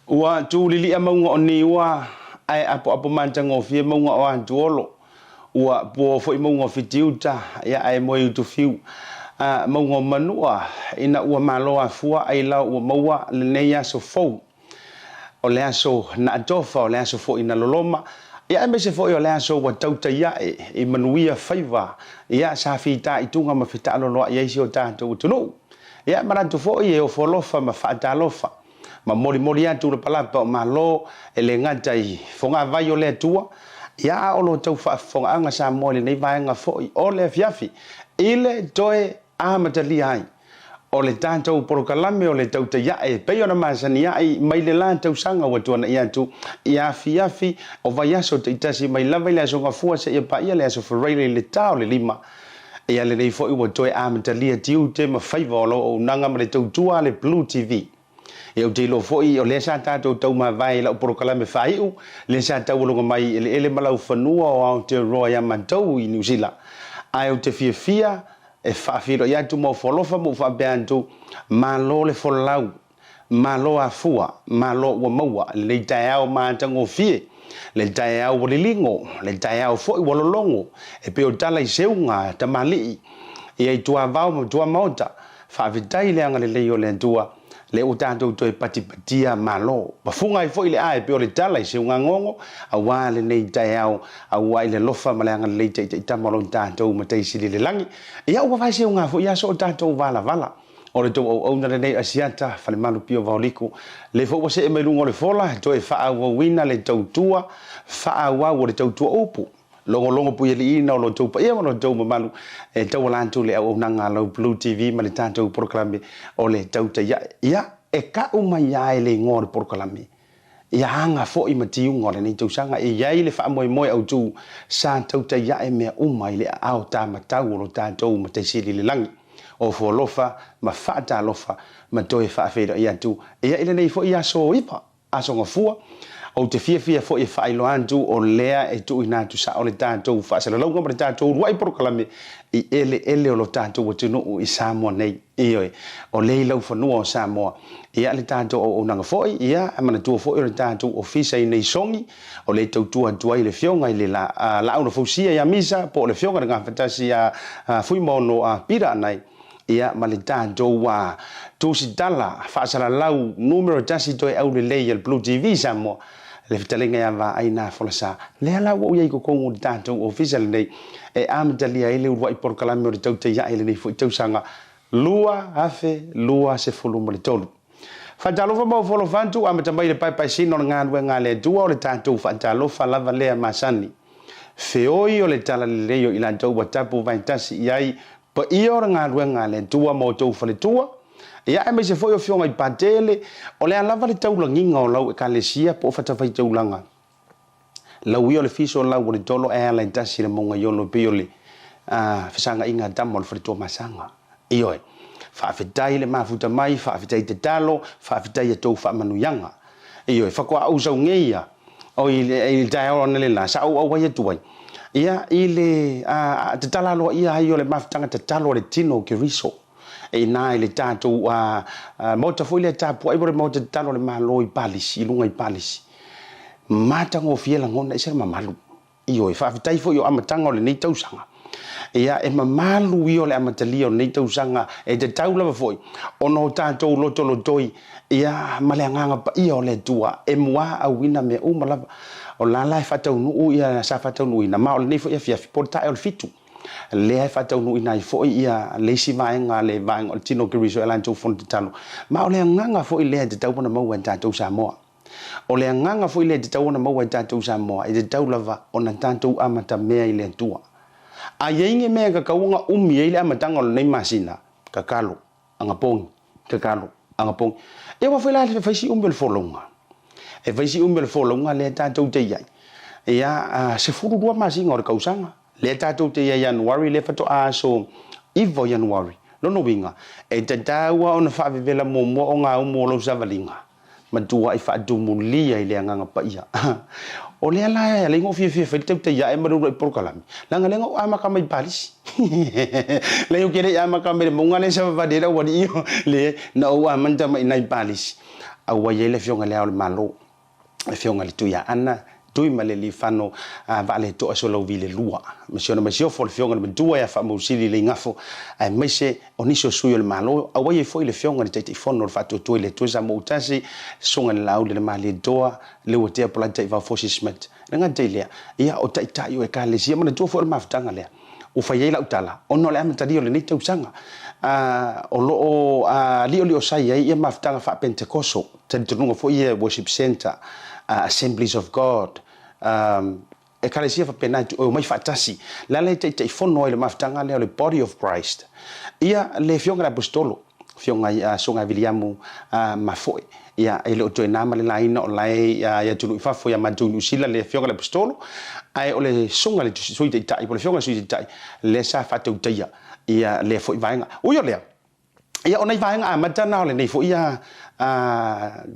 Ua tulilia mauga o Niua ae apoapo matagofie mauga o Atuolo. Ua puo foi mauga o Fitiuta ia ae moe i Utufiu mauga o Manua ina ua malo afua ailao ua maua lenei aso fou. O le aso na atofa, o le aso foi na loloma, ia aemaise foi o le aso ua tautai ae i manuia faiva, ia sa fitaituga ma fetaaloloai ai si o tatou atunuu. Ia manatu foi e ofo alofa ma faatalofa ma molimoli atu lapalapa o malo e le gata i fogavai o le Atua, ia a o lo outou faafofogaaga Samoa i lenei vaega foi o le afiafi i le toe amatalia ai o le tatou polokalame o le tautai ae e pei ona masani ai mai le la tausaga ua tuanai atu i afiafi o vaiaso taitasi mai lava i le Aso Gafua seia paia le Aso Faraile i le ta o le 5. Ia lenei foi ua toe amatalia tiute ma faiva o lau auaunaga ma le tautua a le Blue TV. Ia ou te iloa foi o lea sa tatou taumavae i lau polokalame faaiu, lea sa taualoga mai i eleele ma laufanua o Aotearoa ia matou i Niu Sila. Ae ou te fiafia e faafeiloai atu ma ofo alofa ma ou faapea atu, Malo le folau, malo afua, malo ua maua lenei taeao matagofie, le taeao ua liligo, le taeao foi ua lologo, e pei o tala i seuga a tamalii ia i tuavao ma tuamaota. Faafetai i le agalelei o le Atua, lea ua tatou toe patipatia malo. Pafuga ai foi le ae pei o le tala i seugagogo, aua lenei taeao, aua i le alofa ma le agalelei taitaitama o lo tatou Matai Sili i le lagi. Ia ua vae seuga foi aso o tatou valavala. O le tou auauna lenei Asiata, Falemalu Pio Vaoliku, lea foi ua see mai luga o le fola, toe faaauauina le tautua faaauau o le tautua upu. Logologo puialiiina o lo outou paia ma lo outou mamalu e tauala atu le auaunaga a lau Blue TV ma le tatou polokalame o le Tautai Ae. Ia, e ka'u mai lava e le igoa o le polokalame ia aga foi ma tiuga o lenei tausaga e i ai le faamoemoe autu sa tautai ae mea uma i le aao tamatau o lo tatou Matai Sili i le lagi. Ofo alofa ma faatalofa ma toe faafeiloai atu ia i lenei foi aso 9. Aso Gafua, Ou te fiafia foi e faailoa atu o lea e tuuina atu sao le tatou faasalalauga ma le tatou uluai polokalame i eleele o lo tatou atunuu i Samoa nei. Ioe, o lea i laufanua o Samoa. Ia le tatou auaunaga foi, ia, manatua foi o le tatou ofisa i nei Sogi, o lea e tautua atu ai le Afioga i le Laauna Fausia ia Misa, po o le Afioga i le Gafatasi ia Fuimaono Pira Anai. Ia, ma le tatou tusitala faasalalau numera tasi toe aulelei a le Blue TV Samoa, le fetalaiga ia Vaai Na Folasa. Lea la ua ou i ai i totonu o le tatou ofisa lenei e amatalia ai le uluai polokalame o le tautaiae i lenei foi tausaga 2023. Faatalofa ma ofo atu, amata mai le paepaesina o le galuega a le Atua o le tatou faatalofa lava lea masani. Feoi o le talalelei o i latou ua tapu vaetasi i ai paia o le galuega a le Atua ma outou faletua, ia aemaise foi o afioga i Patele, o le a lava le taulagiga o lau Ekalesia po o fatafaitaulaga. Lauia o le fiso lau o le tolo ae ala e tasi le mauga iolo e pei o le fesagaiga a tama o le faletua masaga. Ioe. Faafetai le mafuta mai, faafetai tatalo, faafetai a tou faamanuiaga. Ioe, faatoa ou sau nei ia, oi i le taeao analeila sa ou auai atu ai, ia i le tatala aloaia ai o le mafutaga tatalo a le tino o Keriso. E ina i le tatou maota foi lea tapuai po o le maota tatalo a le Malo i Palisi, i luga i Palisi. Matagofie lagona, e ese le mamalu. Ioe, faafetai foi o amataga o lenei tausaga. Ia, e mamalu ia o le amatalia o lenei tausaga, e tatau lava foi ona o tatou lotolotoi, ia, ma le Agaga Paia o le Atua e muaauina mea uma lava. O la la e faataunuu ia sa faataunuuina, ma o lenei foi afiafi, po o le tae o le 7, lea e faataunuuina ai foi ia le isi vaega, le vaega o le tino o Keriso e latou fono tatalo. Ma o le agaga foi lea e tatau ona maua e tatou Samoa. O le agaga foi lea e tatau ona maua e tatou Samoa, e tatau lava ona tatou amatamea i le Atua. A i ai ni mea e tatau ona umi ai le amataga o lenei masina, tatalo, anapogi, tatalo, anapogi. Ia aua foi la e fai si umi o le folauga. E fai si umi o le folauga lea tatou te i ai. Ia, 12 masina o le tausaga. Lea tatou te i ai Ianuari, lea faatoa aso 9 o Ianuari. Lona uiga, e tatau lava ona faavevela muamua o gaumu o lou savaliga. Matuai faatumulia i le Agaga Paia. O lea la e alai na ou fiafia e fai le tautai ae ma le uluai polokalame, leaga lea na ou amata mai i Palisi. Leai ou te le i amata mai i le mauga lea e savavali ai le aualii, leai, na ou amata mai i ina i Palisi. Auai ai le Afioga i Le Ao o le Malo, le Afioga i le Tuiaana, Tuimalealiifano Vaaletoa Sualauvi le Lua, ma si ona masiofo le Afioga i le Matua ia Faamausili Leigafo, aemaise o nisi o sui o le Malo. Auai ai foi le Afioga i le Taitaifono o le Faatuatua i le Atua Samoa-ua-tasi, Susuga i le Laauli le Malietoa, Leuatea Polataivao Fosi Smith. E le gata i lea, ia o taitai o Ekalesia, manatua foi o le mafutaga lea ua fai ai lau tala, ona o le amatalia o lenei tausaga, o lo o lioliosai ai ia mafutaga faa-Pentekoso, talitonuga foi ia Worship Centre, Assemblies of God, Ekalesia faapena e omai faatasi. Le ala e taitaifono ai le mafutaga lea o le Body of Christ, ia le Afioga i le Aposetolo, Afioga ia Susuga ia Viliamu Mafoe. Ia, e le o toe na ma le laina o la e i atunuu i fafo ia matou i Niu Sila le Afioga i le Aposetolo, ae o le Susuga i le Sui Taitai po o le Afioga i le Sui Taitai lea sa faatautaia ia lea foi vaega. Ui o lea, ia o nai vaega amata na o lenei foi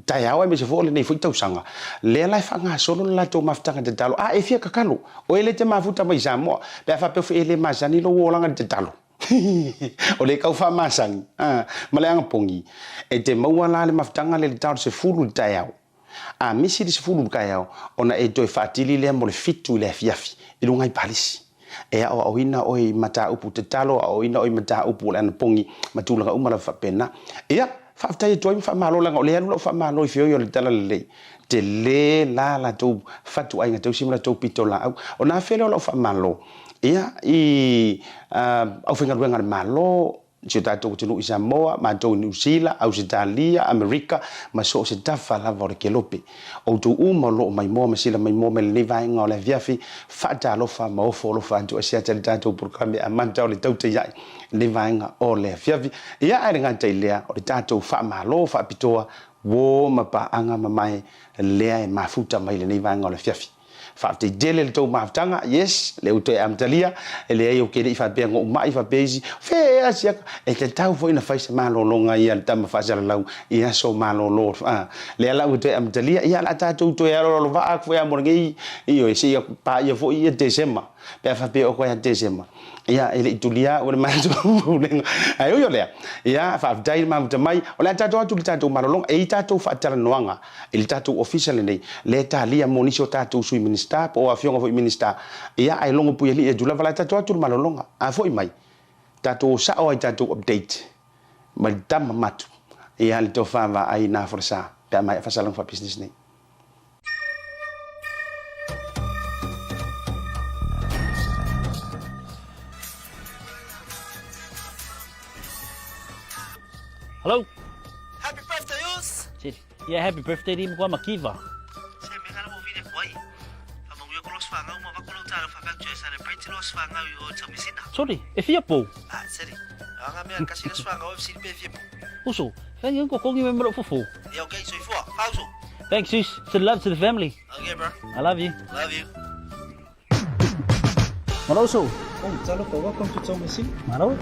taeao aemaise foi o lenei foi tausaga, lea la e faagasolo le latou mafutaga tatalo. A e fia kakalo, oe lea e te mafuta mai i Samoa, pe a faapea foi e le masani lou olaga i le tatalo. O le kau faamasani ma le agapogi, e te maua la le mafutaga lea i le ta o le 10 i le taeao. A misi le 10 i le taeao, ona e toe faatili lea mo le 7 i le afiafi i luga i Palisi. E aoaoina oe i mataupu tatalo, aoaoina oe i mataupu o le anapogi ma tulaga uma lava faapena. Ia, faafetai atu ai ma faamalo leaga o lea e alu lau faamalo i feoi o le Talalelei. Tele la latou fatuaiga tausi ma latou pitolaau. Ona afe lea o lau faamalo ia i aufaigaluega a le Malo, si o tatou atunuu i Samoa, matou i Niu Sila, Ausetalia, Amerika ma so o se tafa lava o le kelope. Outou uma o lo o maimoa ma sila maimoa mai lenei vaega o le afiafi, faatalofa ma ofo alofa atu asiata i le tatou polokalame amata o le tautaia'i i lenei vaega o le afiafi. Ia ae le gata i lea, o le tatou faamalo faapitoa uo ma paaga mamae lea e mafuta mai lenei vaega o le afiafi. Faafetai tele le tou mafutaga, yes, lea ua toe amatalia, e leai ou te le i faapea na ou mai faapea isi, fe ea siaka, e tatau foi ona fai se malologa ia le tama faasalalau i aso malolo, a, lea la ua toe amatalia, ia o le a tatou toe aloalolovaa atu foi lava mo lenei, ioe, seia paia foi ia Tesema, pe a faapea o koe ia Tesema. Ia, e le i tulia au e le matou pulega. Ae ui o lea, ia, faafetai le mafuta mai. O le a tatou atu i le tatou malologa. E i ai tatou faatalanoaga i le tatou ofisa lenei, lea e talia mo nisi o tatou Sui Minisita po o Afioga foi i Minisita. Ia, ae logo puialii atu lava. O le a tatou atu i le malologa. A foi mai, tatou o sao lava i tatou update ma le tama matu, ia, le tofa vaai na folasa pe a maea faasalaga faapisinisi nei. Hello. Happy birthday, Us! Seri. Yeah, happy birthday di mo makiva. Se me ngana mo vile kwai. Fa mo yo kolos fa ngau mo va kolo talo fa ka celebrate los fa ngau yo tamisina. Sorry, e fia po. Ah, seri. Anga mea kasi los fa ngau e pe fia po. Uso, Thank you, kokongi me mero fufu. Yeah, okay, so ifua. Fauso. Thanks, sis. Send love to the family. Okay, bro. I love you. Love you. Malo uso. Oh, talofa, welcome to Tomasina. Malo.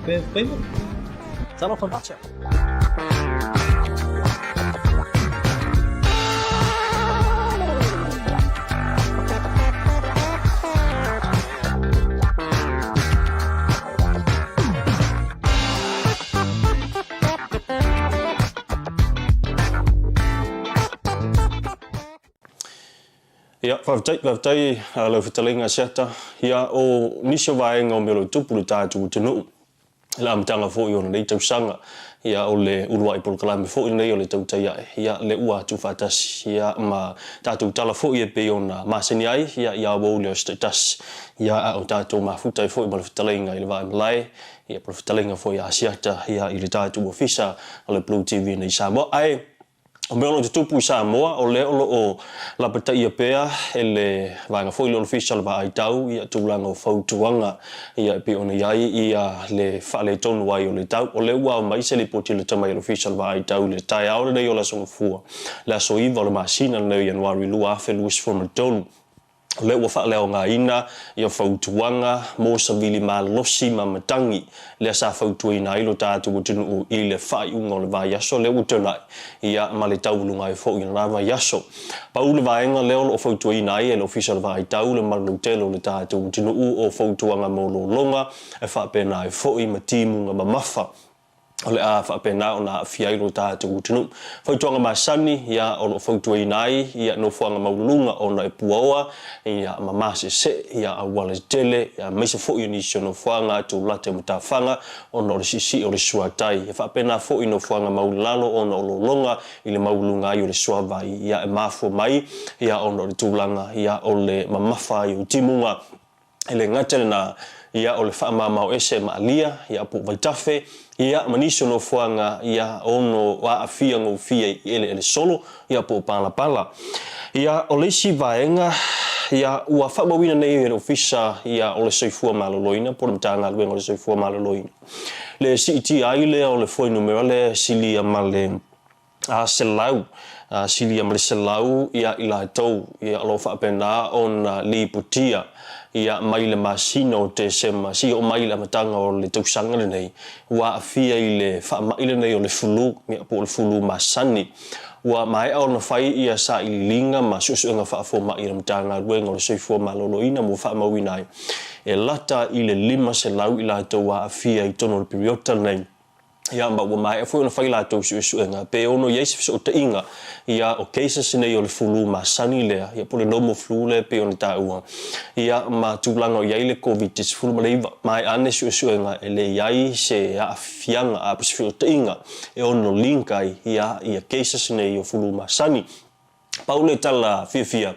Pe payment. Talofa macha. Ia, faafetai, faafetai lau fetalaiga Asiata. Ia, o nisi o vaega o mea o lo o tupu i le tatou atunuu i le amataga foi o lenei tausaga, ia, o le uluai polokalame foi lenei o le tautai ae, ia, le ua tuufaatasi, ia, ma tatou tala foi e pei ona masani ai, ia, i aoauli o aso taitasi, ia, a o tatou mafuta ai foi ma le fetalaiga i le vaimalae, Ia, po o le fetalaiga foi a Asiata ia i le tatou ofisa o le Blue TV nei i Samoa. Ae o mea o lo o tutupu i Samoa, o lea o lo o lapataia pea e le vaega foi lea o le Ofisa o le Vaai Tau ia tulaga o fautuaga ia e pei ona i ai ia le faaletonu ai o le tau. O lea ua ao mai se lipoti lata mai a le Ofisa o le Vaai Tau i le taeao lenei o le Aso Gafua, le aso 9 o le masina lenei o Ianuari 2023. O lea ua faaleaogaina ia fautuaga mo savili malosi ma matagi lea sa fautuaina ai lo tatou atunuu i le faaiuga o le vaiaso lea ua tuanai, ia ma le taualuga ai foi i lena vaiaso. Pau le vaega lea o lo o fautuaina ai e le Ofisa o le Vaai Tau le maloloutele o le tatou atunuu o fautuaga mo lologa e faapena ai foi ma timuga mamafa. O le a faapena ona aafia ai lo tatou atunuu. Fautuaga masani, ia, o lo o fautuaina ai ia nofoaga maualuluga ona e puaoa, ia, ma masese, ia, auala tetele, ia, aemaise foi o nisi o nofoaga tulata i matafaga ona o le siisii o le suatai. E faapena foi nofoaga maualalo ona o lologa i le maualuga ai o le suavai, ia, e mafua mai, ia, ona o le tulaga, ia, o le mamafa ai o timuga. E le gata i lena, ia, o le faamamao ese ma alia, ia, po o vaitafe, ia, ma nisi o nofoaga, ia, ono aafia gofie i eleele solo, ia, po o palapala. Ia, o le isi vaega, ia, ua faamauina nei e le Ofisa, ia, o le Soifua Maloloina po o le Matagaluega o le Soifua Maloloina, le siitia ai lea o le fuainumera lea e silia ma le 100, silia ma le 100 ia i latou ia o lo o faapena ona lipotia ia mai le masina o Tesema seia oo mai i le amataga o le tausaga lenei, ua aafia i le faamai lenei o le flu, ia po o le fulu masani. Ua maea ona fai ia sailiiliga ma suesuega faafomai a le Matagaluega o le Soifua Maloloina mo faamauina ai e lata i le 500 i latou ua aafia i totonu o le piriota lenei. Ia, ma ua maea foi ona fai latou suesuega, pe ono i ai se fesootaiga, ia, o cases nei o le fulu masani lea, ia, po o le normal flu lea e pei ona taua, ia, ma tulaga o i ai le Koviti-19. Maea ane suesuega e le i ai se aafiaga a po o se fesootaiga e ono link ai, ia, ia cases nei o fulu masani. Pau le tala fiafia,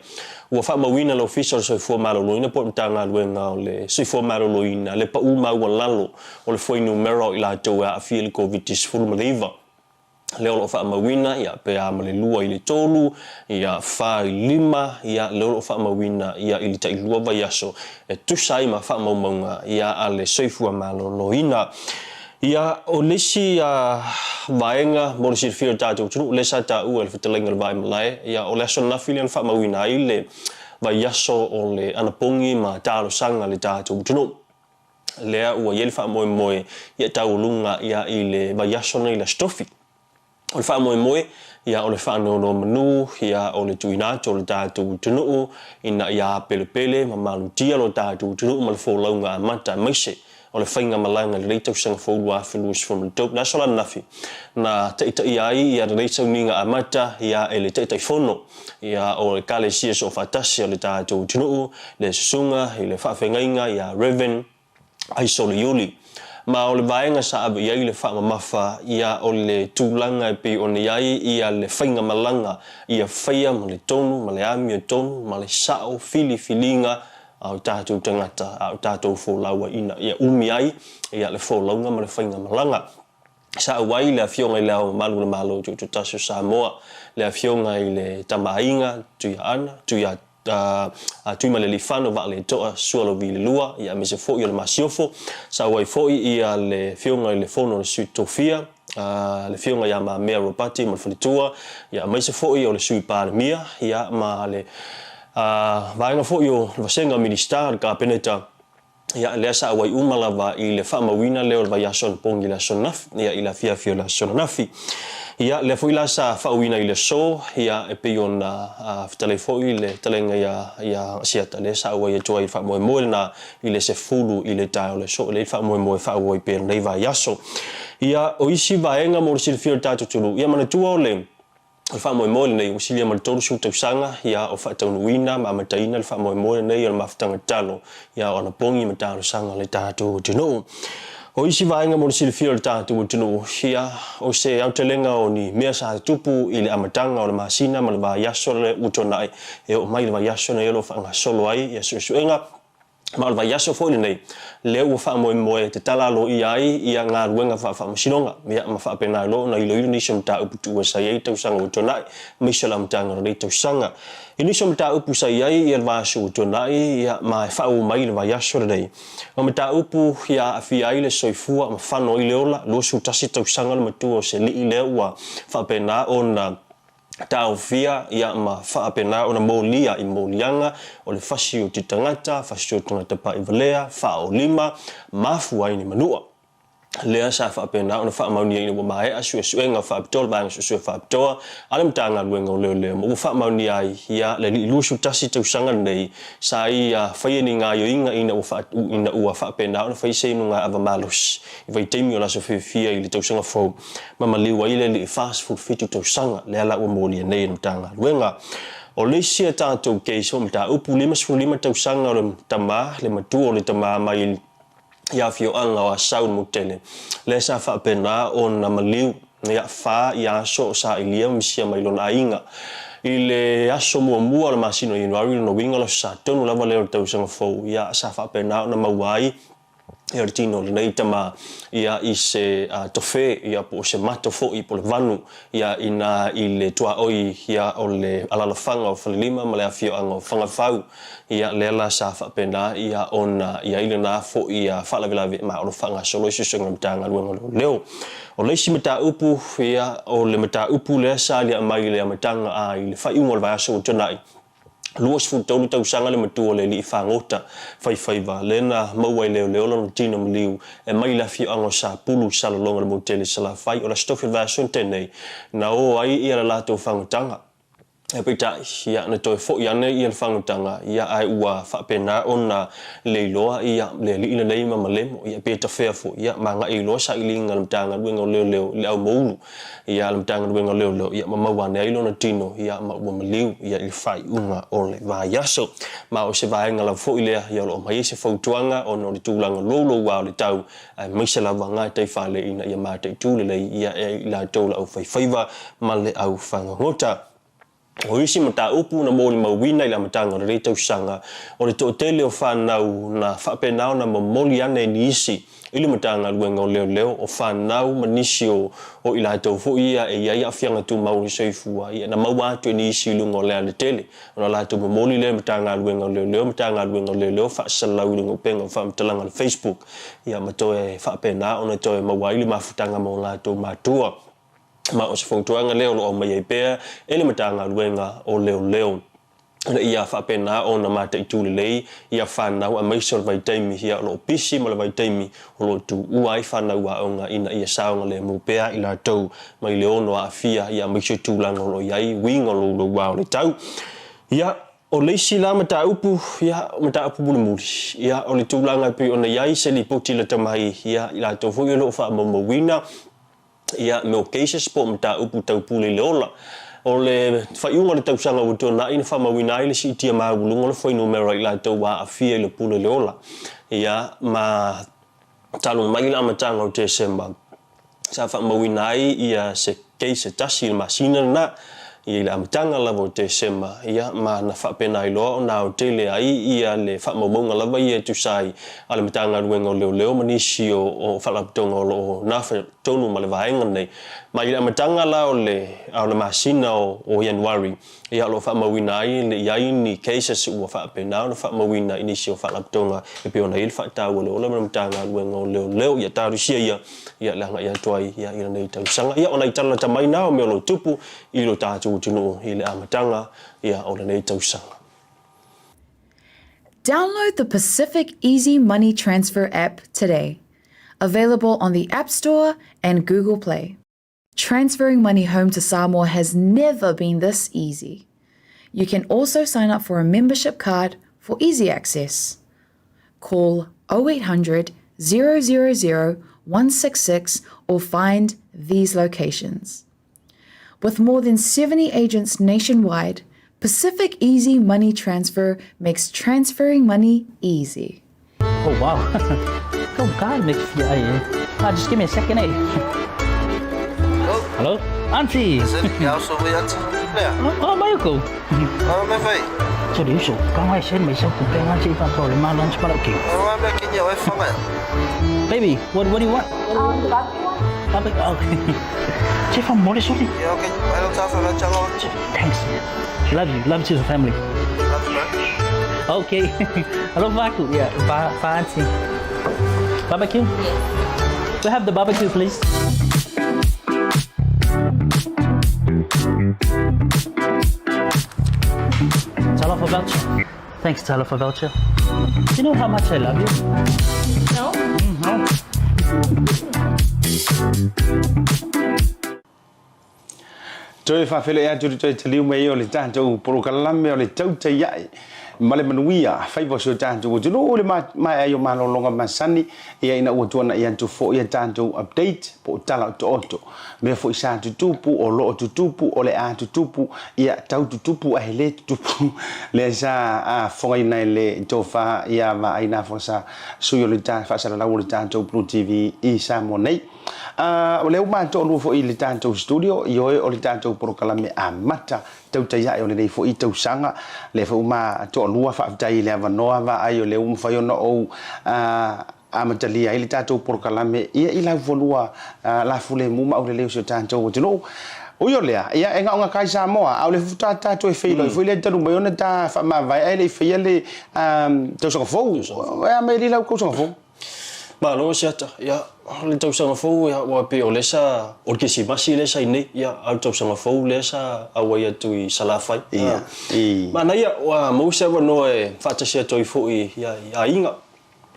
ua faamauina le Ofisa o le Soifua Maloloina po o le Matagaluega o le Soifua Maloloina le pau maualalo o le fuainumera o i latou e aafia i le Koviti-19. Lea o lo o faamauina, ia, pe a ma le lua i le tolu, ia, fa i le lima, ia, lea o lo o faamauina, ia, i le tailua vaiaso e tusa ai ma faamaumauga, ia, a le Soifua Maloloina. Ia, o le isi vaega mo le silafia o le tatou atunuu, lea sa taua e le fetalaiga o le Vaimalae, ia, o le aso ananafi lea na faamauina ai le vaiaso o le anapogi ma talosaga a le tatou atunuu. Lea ua i ai le faamoemoe ia taualuga ia i le vaiaso nei i le Aso Tofi. O le faamoemoe, ia, o le faanonomanu, ia, o le tuuina atu o le tatou atunuu ina ia apelepele ma malutia lo tatou atunuu ma le folauga amata aemaise o le faigamalaga i lenei tausaga fou 2023. O le aso la ananafi na taitaia ai ia lenei sauniga amata, ia, e le Taitaifono, ia, o Ekalesia Soofaatasi o le tatou atunuu, le Susuga i le Faafeagaiga ia Rev. Aisoleiuli. Ma o le vaega sa ave i ai le faamamafa, ia o le tulaga e pei ona i ai ia le faigamalaga ia faia ma le tonu ma le amiotonu ma le sao filifiliga a o tatou tagata, a o tatou folau ai ina ia umi ai ia le folauga ma le faigamalaga. Sa auai le Afioga i Le Ao Mamalu o le Malo Tutoatasi o Samoa, le Afioga i le Tama Aiga, Tuiaana, Tuia, Tuimalealiifano Vaaletoa Sualauvi le Lua, ia aemaise foi o le Masiofo. Sa auai foi ia le Afioga i le Fono a le Sui Tofia, le Afioga ia Mamea Ropati ma le Faletua, ia aemaise foi o le Sui Palemia, ia ma le vaega foi o le Vasega Minisita o le Kapeneta. Ia, lea sa auai uma lava i le faamauina lea o le vaiaso anapogi i le aso ananafi, ia, i le afiafi o le aso ananafi. Ia, lea foi la sa faauina i le aso, ia, e pei ona fetalai foi le fetalaiga ia, ia Asiata, lea sa auai atu ai i le faamoemoe lena i le 10 i le taeao o le aso, e lelei le faamoemoe e faaauau ai pea i lenei vaiaso. Ia, o isi vaega mo le silafia o le tatou atunuu, ia manatua o le. O le faamoemoe lenei ua silia ma le 30 tausaga ia o faataunuuina ma amataina le faamoemoe lenei o le mafutaga tatalo ia o anapogi ma talosaga a le tatou atunuu. O isi vaega mo le silafia o le tatou atunuu ia o se aotelega o ni mea sa tutupu i le amataga o le masina ma le vaiaso le ua tuanai e oo mai le vaiaso nei o lo o faagasolo ai ia suesuega. Ma o le vaiaso foi lenei, lea ua faamoemoe e tatala aloaia ai ia galuega faafaamasinoga, ia ma faapena ai loa ona iloilo nisi o mataupu tuua sa i ai i tausaga ua tuanai, aemaise o le amataga o lenei tausaga. I nisi o mataupu sa i ai ia le vaiaso ua tuanai, ia ma e faaauau mai i le vaiaso lenei, o mataupu ia aafia ai le soifua ma fano ai le ola, 21 tausaga le matua o se alii lea ua faapena ona taofia ia ma faapena ona molia i moliaga o le fasi o te tagata, fasi o tagata paʻivalea, faaolima, mafua ai ni manua. Lea sa faapena ona faamaonia ina ua maea suesuega faapitoa le Vaega Suesue Faapitoa a le Matagaluega o Leoleo ma ua faamaonia ai ia le alii 21 tausaga lenei sa ia faia ni gaoioiga ina ua ina ua faapena ona fai se inuga ava malosi i vaitaimi o le aso fiafia i le tausaga fou ma maliu ai le alii 47 tausaga lea la ua molia nei e le Matagaluega. O le isi a tatou case o mataupu 55 tausaga o le tama le matua o le tama mai i afioaga o Asau le Mutele, lea sa faapena ona maliu ia fa ia aso o sailia ma misia mai lona aiga. I le aso muamua o le masina o Ianuari lona uiga o le aso Satonu lava lea o le tausaga fou, ia sa faapena ona maua ai ia le tino o lenei tama ia i se tofe ia po o se mato foi po o le vanu ia ina i le tuaoi ia o le alalafaga o Falelima ma le afioaga o Fagafau. Ia, lea la sa faapena ia ona i ai lena foi faalavelave ma o lo o faagasolo ai suesuega a le Matagaluega o Leoleo. O le isi mataupu, ia, o le mataupu lea sa aliae mai i le amataga a i le faaiuga o le vaiaso ua tuanai, 23 tausaga le matua o le alii fagota faifaiva lea na maua e leoleo lona tino maliu e mai i le afioaga o Sapulu i Salelologa i le motu tele i Salafai. O le Aso Tofi o le vaiaso na tea nei, na o ai ia le latou fagotaga. Peitai, ia, na toe foi ane ia le fagotaga, ia, ae ua faapena ona leiloa ia le alii lenei ma Malemo, ia, pe tafea foi, ia, ma agai loa sailiga a le Matagaluega o Leoleo i le aumoulu, ia, a le Matagaluega o Leoleo, ia, ma maua ane ai lona tino, ia, ma ua maliu, ia, i le faaiuga o le vaiaso. Ma o se vaega lava foi lea, ia, o lo o aumai ai se fautuaga ona o le tulaga louloua o le tau, aemaise lava gataifale ina ia mataitu lelei ia e i latou le aufaifaiva ma le aufagagota. O isi mataupu na molimauina i le amataga o lenei tausaga, o le toatele o fanau na faapena ona momoli ane nisi i le Matagaluega o Leoleo, o fanau ma nisi o o i latou foi ia e i ai aafiaga tumau o le soifua, ia na maua atu e nisi i luga o le alatele. Ona latou momoli lea i le Matagaluega o Leoleo, Matagaluega o Leoleo faasalalau i luga o upega o faamatalaga o le Facebook, ia ma toe faapena ona toe maua ai le mafutaga ma o latou matua. Ma o se fautuaga lea o lo o aumaia ai pea e le Matagaluega o Leoleo ina ia faapena ona mataitu lelei ia fanau aemaise o le vaitaimi ia o lo o pisi ma le vaitaimi o lo o tuua ai fanau aoga ina ia saogalemu pea i latou mai le ono aafia ia aemaise tulaga o lo o i ai uiga o louloua o le tau. Ia, o le isi la mataupu, ia, o mataupu mulimuli, ia, o le tulaga e pei ona i ai se lipoti lata mai, ia, i latou foi o lo o faamaumauina, ia, mea o cases po o mataupu tau pule i le ola. O le faaiuga o le tausaga ua tuanai na faamauina ai le siitia maualuga o le fuainumera i latou ua aafia i le pule i le ola, ia, ma talu mai le amataga o Tesema, sa faamauina ai ia se case se tasi i le masina lena, ia i le amataga lava o Tesema, ia ma na faapena ai loa ona aotele ai ia le faamaumauga lava ia e tusa ai a le Matagaluega o Leoleo ma nisi o o faalapotopotoga o lo o nafa tonu ma le vaega lenei. Ma i le amataga la o le o le masina o o Ianuari, Ia, o lo o faamauina ai le i ai ni cases ua faapena ona faamauina i nisi o faalapotopotoga e pei ona i ai le faataua o le ola ma le Matagaluega o Leoleo. Ia talosia ia, ia le agai atu ai ia i lenei tausaga. Ia, o nai tala lata mai na o mea o lo o tupu i lo tatou atunuu i le amataga ia o lenei tausaga. Download the Pacific Easy Money Transfer app today. Available on the App Store and Google Play. Transferring money home to Samoa has never been this easy. You can also sign up for a membership card for easy access. Call 0800 000 166 or find these locations. With more than 70 agents nationwide, Pacific Easy Money Transfer makes transferring money easy. Oh wow. Go guy make fia ai eh. Ah, just give me a second eh. Hello? Hello? Auntie. Ia so wei auntie. Lea. Oh, mai ko. Oh, me fai. So di uso, ka ngai sen mai sau ku pe ngai che fa ko le ma lunch pa ki. Oh, me ki ni oi fanga. Baby, what what do you want? Barbecue one. Barbecue. Okay. Che fa mole soli. Yeah, okay. I don't have a chalo. Thanks. Love you. Love to the family. Love you, man. Okay. Hello, Vaku. Yeah, va, va auntie. Barbecue? Yes. We have the barbecue, please. Talofa voucher. Thanks, Talofa voucher. You know how much I love you? No? No. Toe faafeiloai atu i le toe taliu mai ai o le tatou polokalame o le Tautai Ae ma le Manuia, faiva o si o tatou atunuu i le maea ai o malologa masani, ia ina ua tuanai atu foi a tatou update po o tala otooto, mea foi sa tutupu, o lo o tutupu, o le a tutupu, ia tau tutupu ae le tutupu, lea sa fofogaina e le tofa ia Vaai Nafosa, sui o le faasalalau o le tatou Blue TV i Samoa nei. A, o lea ua matoalua foi i le tatou studio, ioe o le tatou polokalame amata tautai ae o lenei foi tausaga. Lea foi ua matoalua, faafetai i le avanoa vaai o lea ua mafai ona ou amatalia ai le tatou polokalame ia i laufanua lafulemu ma aulelei o si o tatou atunuu. Ui o lea, ia e gaogakai Samoa, a o le faatoa tatou e feiloai foi lea talu mai ona ta faamavae ae le i faia le tausaga fou. E a mai alii lau tausaga fou? Malo Asiata, ia o le tausaga fou ia aua pei o lea sa o le Kerisimasi lea sa i nei, ia a o le tausaga fou lea sa auai atu i Salafai. Ia, i. Manaia ua maua se avanoa e faatasi atu ai foi ia i aiga,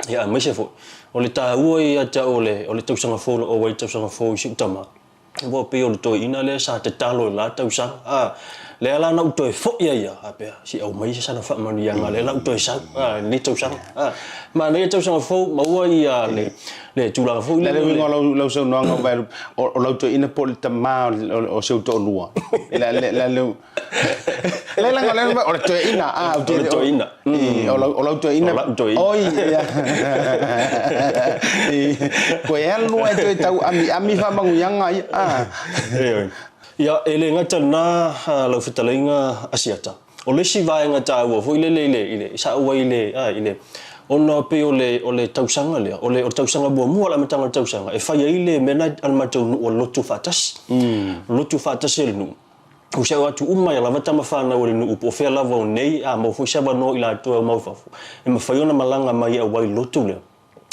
ia aemaise foi o le taua ia te au o le o le tausaga fou o lo o auai i le tausaga fou i si ou tama. Ua pei o le toeaina lea sa tatalo i le la tausaga, a, lea la na ou toe foi ai ia, faapea, se i aumai se sana faamanuiaga lea la ou toe sau, a, i lenei tausaga. A, manaia tausaga fou, maua ia le, le tulaga foi lele. O le uiga o lau, lau saunoaga, o lau toeaina po o le tama o si ou toalua. Le, le, le, le, Le laga o le o le toeaina a o le toeaina. O lau o lau toeaina. O lau toeaina. Oi ia. Koe alu e toe tau amiami faamanuiaga ia. Ioe. Ia, e le gata i lena lau fetalaiga Asiata. O le isi vaega taua foi lele i le, i le, sa ou ai i le, i le, ona pei o le, o le tausaga lea, o le, o le tausaga muamua, le amataga o le tausaga, e fai ai le mea lena a le matou nuu o le lotu faatasi. Lotu faatasi a le nuu. Ua se'o atu uma ia lava tama fanau a le nuu po o fea lava o nei, a maua foi se avanoa i latou e omau i fafo, e mafai ona malaga mai e auai i le lotu lea.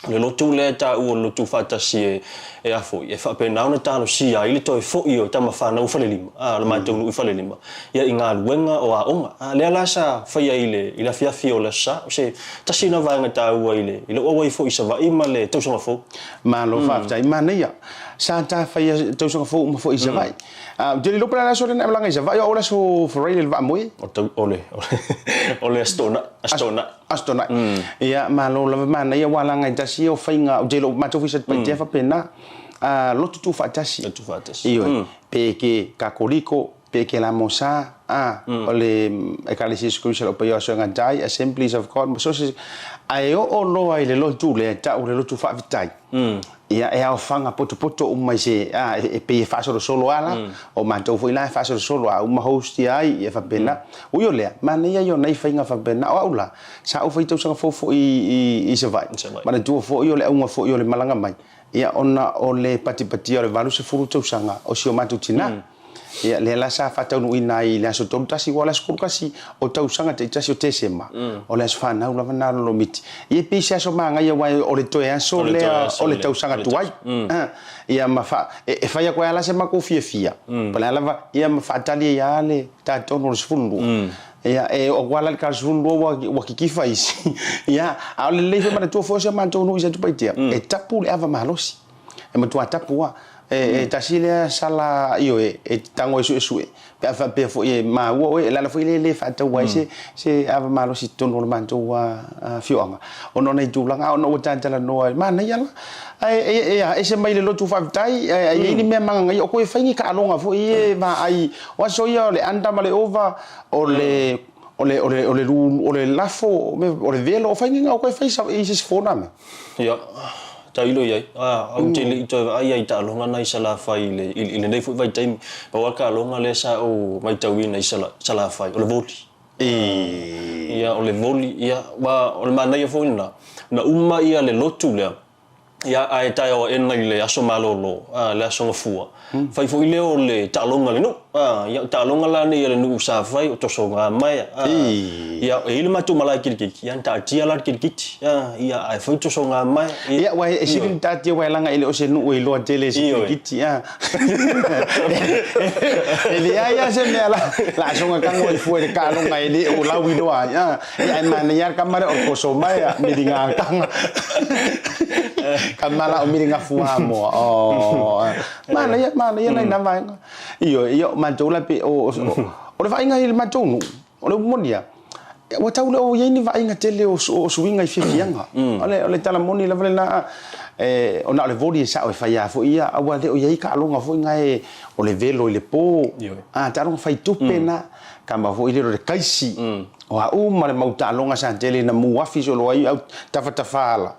O le lotu lea e taua o le lotu faatasi e, e a foi, e faapena ona talosia ai le toe fo'i o tama fanau o Falelima, a, o le matou nuu i Falelima, ia i galuega o aoga. A, lea la sa faia i le, i le afiafi o le Aso Sa, o se tasi lena vaega taua i le, i lou auai foi i Savaii ma le tausaga fou. Malo faafetai. Manaia. Sa ta faia tausaga fou uma foi i Savaii. A, ou te le iloa pe o le a le aso lea na e malaga i Savaii, o au o le aso Friday le vaamoe. O tau, o le, o le Aso Toonai, Aso Toonai. Aso Toonai. Ia, malo lava manaia aua laga e tasi ia o faiga, ou te iloa matou foi i Satupaitea faapena, a, lotu tuufaatasi. Lotu tuufaatasi. Ioe. Pe ke Kakoliko, pe ke La Mosa, a, o le Ekalesia Iesu Keriso o le Paia o Aso e Gata ai, Assemblies of God, ma so o se, ae oo loa i le lotu lea e tau o le lotu faafetai. Ia, e aofaga potopoto uma i se, a, e pei e faasolosolo lava la, o matou foi la e faasolosolo a uma host ia ai, ia faapena. Ui o lea, manaia ia o nai faiga faapena. O au la, sa ou fai tausaga fou foi i Savaii, manatua foi o le auga foi o le malaga mai, ia ona o le patipatia o le 80 tausaga o si o matou tina. Ia, lea la sa faataunuuina ai i le aso 31, aua o le aso 31 o tausaga taitasi o Tesema, o le aso fanau lava lena o Lolomiti. Ia, e pei se aso magaia aua o le toe aso lea o le tausaga tuai. Ia, ma fa, e fai atu ai lava la se matou fiafia, po o le a lava, ia ma faatali ai lava le ta tolu o le 12. Ia, e oo atu lava la i le ta 12 ua kikifa isi. Ia, a o le lelei foi manatua foi o si o matou nuu i Satupaitea, e tapu le ava malosi. E matua tapu lava. E tasi lea sala, ioe, e tago e suesue, pe a faapea foi e maua oe, o le ala foi lea e le faataua ai se, se ava malosi i totonu o le matou afioaga, ona o nai tulaga, a ona ua talatalanoa, manaia la. Ae e a, ese mai le lotu faafetai, ae i ai ni mea magagaia, o koe fai ni taaloga foi ia e vaai, o aso ia o le under ma le over, o le, o le, o le, o le, o le lafo, o le velo, o fai ni o koe fai i se isi fo na mea. Ia, tailo i ai. A, ou te le i toe vaai ai i taaloga na i Salafai i le, i lenei foi vaitaimi. Pau lava le taaloga lea sa ou matauina i Salafai, o le voli. Ia, o le voli, ia, aua o le manaia foi lena, na uma ia le lotu lea, ia, ae taeao aena i le aso malolo, a, le aso Gafua, fai foi lea o le taaloga a le nuu. A, ia, o taaloga la nei a le nuu sa fai, o tosoga maea. A, ia, e i ai le matou malae kilikiti, ia, na taatia la le kilikiti, a, ia, ae fai tosoga maea. Ia, aua e sili ona taatia aua e laga e le o se nuu e iloa tele i se kilikiti, a. E leai lava se mea la soga tago ai fua i le taaloga e le o lauiloa ai, a. Ia, ae manaia lava le tama lea o le toso maea, miligataga. Ka mala o mili gafu Samoa. Oh. Manaia, manaia nai na vaega. Ioe, ia o matou la pe o o le vaaiga i le matou nuu, o le upu moni lava, ua tau le o i ai ni vaaiga tele o suiga i fiafiaga. O le o le tala moni lava lena, e ona o le voli e sao e fai lava foi ia, aua le o i ai taaloga foi na e o le velo i le po, a taaloga fai tupe na, kama foi lele o le kaisi, o a uma le mau taaloga sa tele ina mu afi solo ai au tafatafa ala.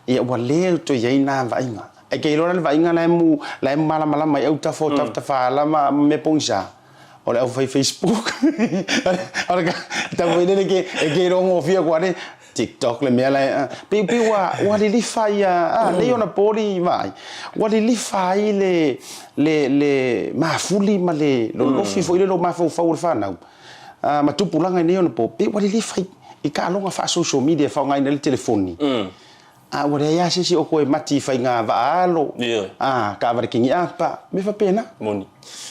Ia ua le toe i ai na vaaiga. E te iloa la le vaaiga la e mu, la e malamalama ai autafa o tafatafa ma mea pogisa, o le au fai Facebook. O le tau foi lele ke, e ke iloa gofie atu lava TikTok le mea la e, pei, pei ua, ua lilifa ia, a, nei ona poli vaai, ua lilifa ai le, le, le mafuli ma le lolofi foi lele o mafaufau o le fanau, a, ma tupulaga i nei ona po, pei ua lilifa i, i taaloga faa-social media e faaaogaina ai le telefoni. A ua leai lava se isi o toe mati i faiga vaa alo, a, taavale kiniapa, mea faapena. Moni.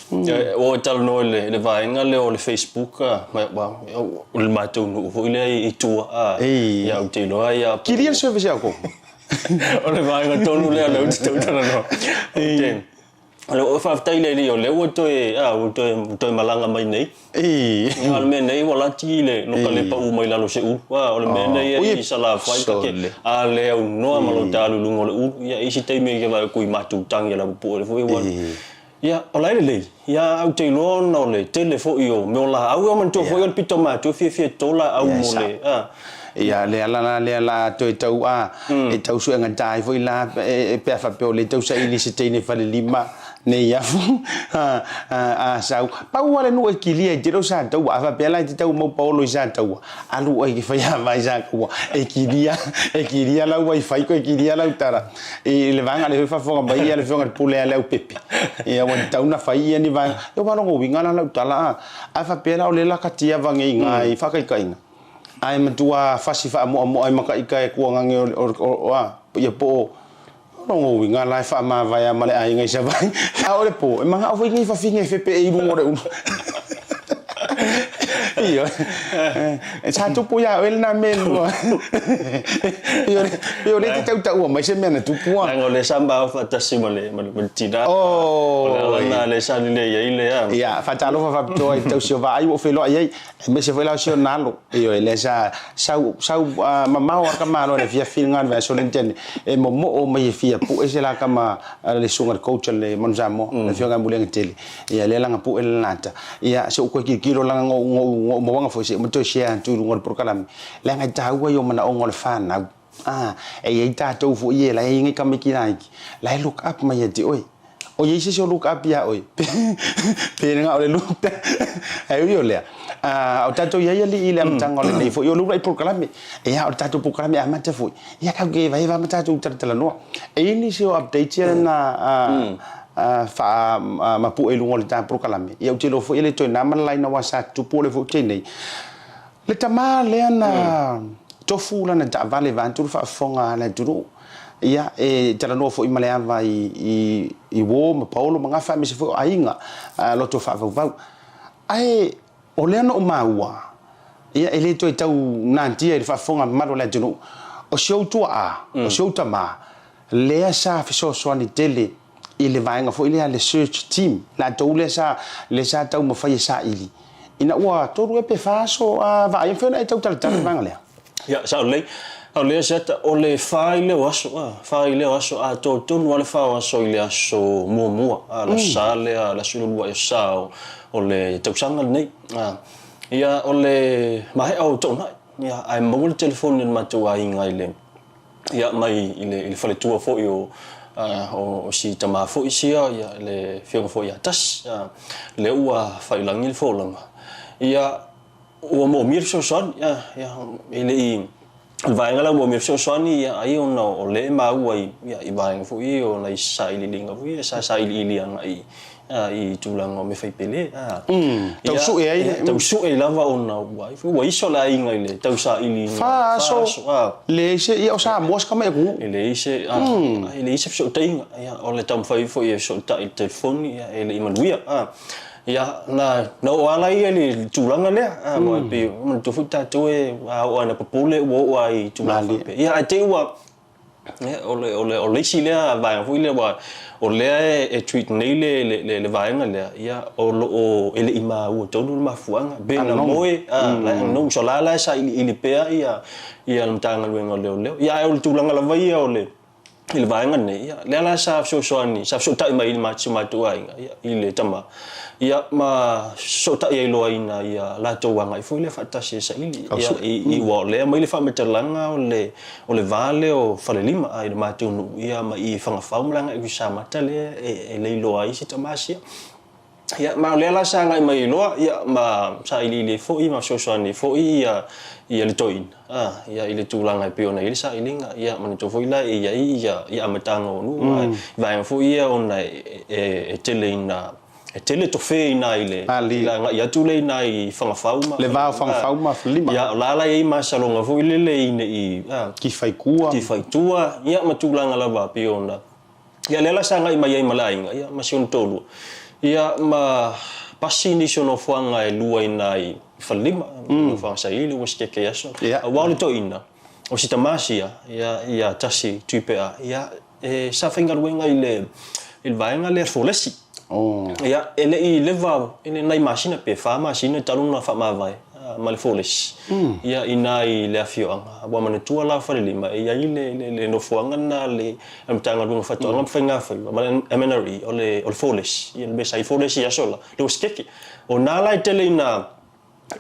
Ua ou talanoa i le vaega lea o le Facebook, o le matou nuu foi lea i tua, ia ou te iloa ia... Kilia le service ia outou. O le vaega tonu lea o lea ou te tau talanoa. Faafetai i le Alii o lea ua toe, a, ua toe, ua toe malaga mai nei. Ia, o le mea nei ua lati i le loka le pau mai lalo o se ulu. A, o le mea nei e i Salafai ka ke, a le aunoa ma lo ta alu i luga o le ulu. Ia, i isi taimi e vaai atu i matou tagi a le apupue foi ua. Ia, o la e lelei. Ia, ae ou te iloa ona o le tele foi o mea o laau. Ia manatua foi o le pito matua e fiafia e toto laau mo le, a. Ia, le ala la lea la toe tau a, e tau suegata ai foi la pe a faapea o lea e tau saili i se teine falelima nei afu a sau. Pau lava le nuu e kilia i tele o Sataua, a faapea la e te tau mau paolo i Sataua, alu oe i ke faiava i Sataua, e kilia, e kilia lau wifi koe kilia lau tala i le vaega lea foi e faafofoga mai ia le Afioga i le Pule a Leaupepe. Ia ua tatau ona fai ia ni vaega. Ia ua logo uiga la lau tala a, a faapea la o lea la katiava nei i ina i faataitaiga. Ae matua fasi faamoamoa ai ma ika e kuagage o a ia po o lona uiga la e faamavae a ma le aiga i Savaii. A o le po, e manao foi nei fafine e fepe i luga o le ulu. Ioe. Sa tupu ia oe lena mea lua. Pei o lea e te tautaua mai se mea na tupu a. Leaga o lea sa maua faatasi ma le tina. O le ala lena lea sa lelei ai le a. Ia, faatalofa faapitoa i le tausi o vaai ua ou feiloai ai. Aemaise foi la o si ona alo, ioe, lea sa sau, sau mamao lava ka malo i le afiafi lena o le vaiaso lea na tea nei, e momoo mai e fia pue se la tama a le susuga i le coach a le Manu Samoa, le afioga ia Muliagatele, ia lea la na pue le lata. Ia se i ou toe tilotilo leaga na ou, na ou, na ou mauaga foi se i uma toe share atu i luga o le polokalame, leaga e taua ia o manaoga o le fanau. A, e i ai tatou foi e la e i ai nai tamaiti laiti, la e look up mai ia te oe. O i ai se isi o look up iā oe? Pe na o le look Ae ui o lea, o tatou i ai alii i le amataga o lenei foi o le uluai polokalame. Ia, o le tatou polokalame amata foi, ia tatou te hevahewa ma tatou talatalanoa. E i ai nisi o updates ia na faamapue i luga o le ta polokalame, ia ou te iloa foi e le toe na ma le laina aua sa tutupu le foi tai nei. Le tama lea na tofu lana taavale vaeatu le faafofoga a le atunuu, ia, e talanoa foi ma le ava i i uo ma paolo ma gafa aemaise foi o aiga loto faavauvau. Ae o lea na ou maua, ia, e le toe tau natia i le faafofoga mamalu a le atunuu, o si ou tuaa, o si ou tama, lea sa fesoasoani tele i le vaega foi lea le search team, latou lea sa, lea sa taumafai e saili ina ua tolu ea pe fa aso a vaai, e mafai ona e tau talatala le vaega lea? Ia, sao lelei. Sao lelei Asiata, o le fa i leo aso, a, fa i leo aso, atoa tonu lava le fa o aso i le aso muamua, a, le aso Sa lea, le aso lua i aso Sa o, o le tausaga lenei. A, ia, o le maea o Toonai, ia, ae maua le telefoni a le matou aiga i le, ia, mai i le, i le faletua foi o, o si tama foi sia, ia, le afioga foi ia Tasi, lea ua faiilagi le folauga. Ia, ua moomia le fesoasoani, ia, ia, e le i, o le vaega la ua moomia le fesoasoani, ia, ai ona o lea e maua i, ia, i vaega foi ia o nai sailiiliga foi ia sa sailiili agai i tulaga o mea fai pele. Tau sue ai le. Tau sue lava ona ua ua iso le aiga i le tau saili. Fa aso. Leai se, ia o Samoa se tama i atunuu. E leai se, e leai se fesootaiga. Ia o le taumafai foi e fesootai i le telefoni, ia e le i manuia. Ia na na oo lava ia i le tulaga lea, aua e pei, manatua foi tatou e a oo lava ina popole ua oo lava i tulaga faapea. Ia ae te i ua. Ia, o le, o le, o le isi lea vaega foi lea, aua o lea e treat nei le, le, le, le vaega lea, ia, o lo o, e le i maua tonu le mafuaaga. Pe na moe, a, la e unknown. So la la e sailiili pea ia, ia le Matagaluega o Leoleo. Ia, ae o le tulaga lava ia o le, i le vaega lenei, ia, lea la sa fesoasoani, sa fesootai mai i si o matou aiga, ia, i le tama, ia, ma fesootai ai loa ina ia latou agai foi lea faatasi e saili, ia, i, i, aua o lea e aumai le faamatalaga o le, O le va lea o Falelima i le matou nuu ia ma i Fagafau ma le agai i Samata lea e leiloa ai si tama sia. Ia ma o lea la sa agai mai ai loa ia ma sailiili ai foi ma fesoasoani ai foi ia ia le toeaina a ia i le tulaga e pei ona i ai le sailiga. Ia manatua foi la e i ai ia ia amataga o nuu a i vaega foi ia ona e tele ina E tele tofe i ina i le agai atu lea i ina i Fagafau ma. Le va o Fagafau ma Falelima. Ia, o la la e i ai masaloga foi lele ina i. Tifa i tua. Tifa i tua, ia ma tulaga lava pei ona. Ia lea la sa agai mai ai ma le aiga, ia ma si ona toalua, ia ma pasi nisi o nofoaga e lua i ina i Falelima, nofoaga saili ua sikeke i aso. Aua o le toeaina, o si tama sia, ia, ia Tasi Tuipea, ia E sa faigaluega i le i le vaega lea folesi. Oh. Ia, e le i leva i le nai masina pe fa masina talu ona faamavae ma le folesi. Ia, i ina i le afioaga. Ua manatua la o Falelima e i ai le le le nofoaga lena a le Matagaluega o Faatoaga ma Faigafaiva ma le MNRE o le o le folesi. Ia le mea sa i folesi i aso la, le Uasikeke. O ina la e tele ina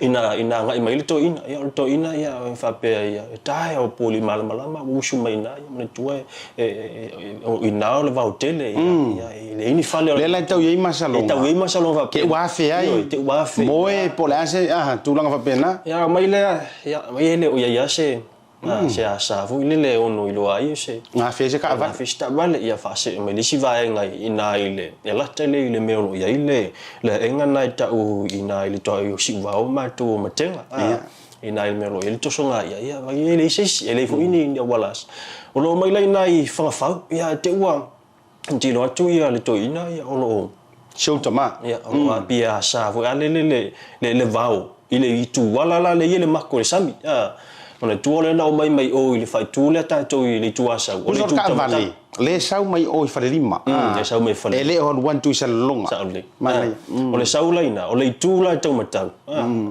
ina ina agai mai ai le toeaina, ia o le toeaina ia e faapea ia, e taea o poli malamalama ua usu mai ina, ia manatua e o ina o le vaotele, ia, ia e leai ni fale o le. Lea la e tau i ai masaloga. E tau i ai masaloga faapea. Te ua afe ai. Ioe, te ua afe. Moe po o le a se tulaga faapena. Ia aumai lea, ia aumai e le o i ai lava se Se asa foi lele e ono iloa ai o se. Gafe ai se taavale. Gafe se taavale, ia faasee mai le isi vaega i ina i le lata lea i le mea o lo o i ai le aega lena e tau i ina i le toa o Siuvao ma matou o Matega. Ia. I ina i le mea o lo o i ai le tosoga ia, ia e leai se isi, e leai foi ni auala asa. O lo o omai la i ina i Fagafau, ia te ua Tilo atu ia le toeaina ia o lo o. Si ou tama. Ia, o lo o aapia asa foi a lele le le le vao i le itu ala la le ia le mako i le sami. A, manatua lea na omai mai o i le faaitu lea tatou i le itu Asau, o le itu taavale. Le sau mai o i Falelima. Le sau mai Falelima. E le o alu atu i Salelologa. Sao lelei. Manaia. O le sau la ina, o le itu la e taumatau.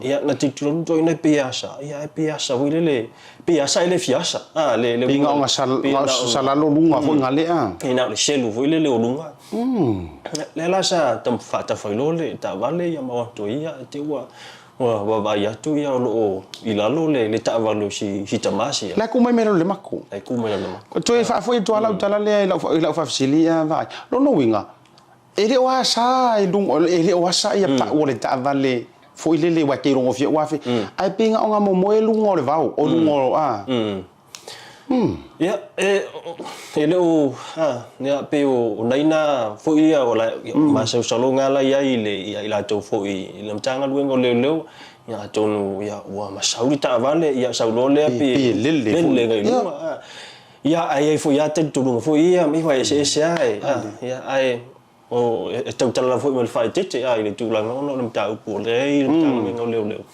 Ia, na tilotilo atu toeaina e pei e asa, ia ae pei e asa foi lele Pei asa e le fia asa, a, le, le Pei na salalo luga foi nga lea. E na o le selu foi lele o luga. Lea la sa faatafa ai loa le taavale ia ma o atu ai ia, te ua, ua vaavaai atu ia o lo o i lalo le, le taavale o si, si tama sia. La e ku mai mai lalo i le mako. La e ku mai lalo i le mako. Toe faafoi atu lava lau tala lea i lau, i lau faafesili ia vaai. Lona uiga, E le o asa i luga, e le o asa ia pau o le taavale foi lele aua e te iloa gofie ua afe, ae pei na o nga momoe luga o le vao, o luga o, a. Ia, e, e le o, a, ia, pei o naina foi ia o la, masausaloga la i ai i le, ia i latou foi i le Matagaluega o Leoleo, ia atonu, ia, ua masau le taavale, ia sau loa lea pe, pe lele foi. Lele i luga, a. Ia, ae i ai foi lava talitonuga foi ia, iva e eseese lava e, a, ia, ae o, e tautala lava foi ma le faaeteete, a, i le tulaga ona o le mataupu o lea e i le Matagaluega o Leoleo,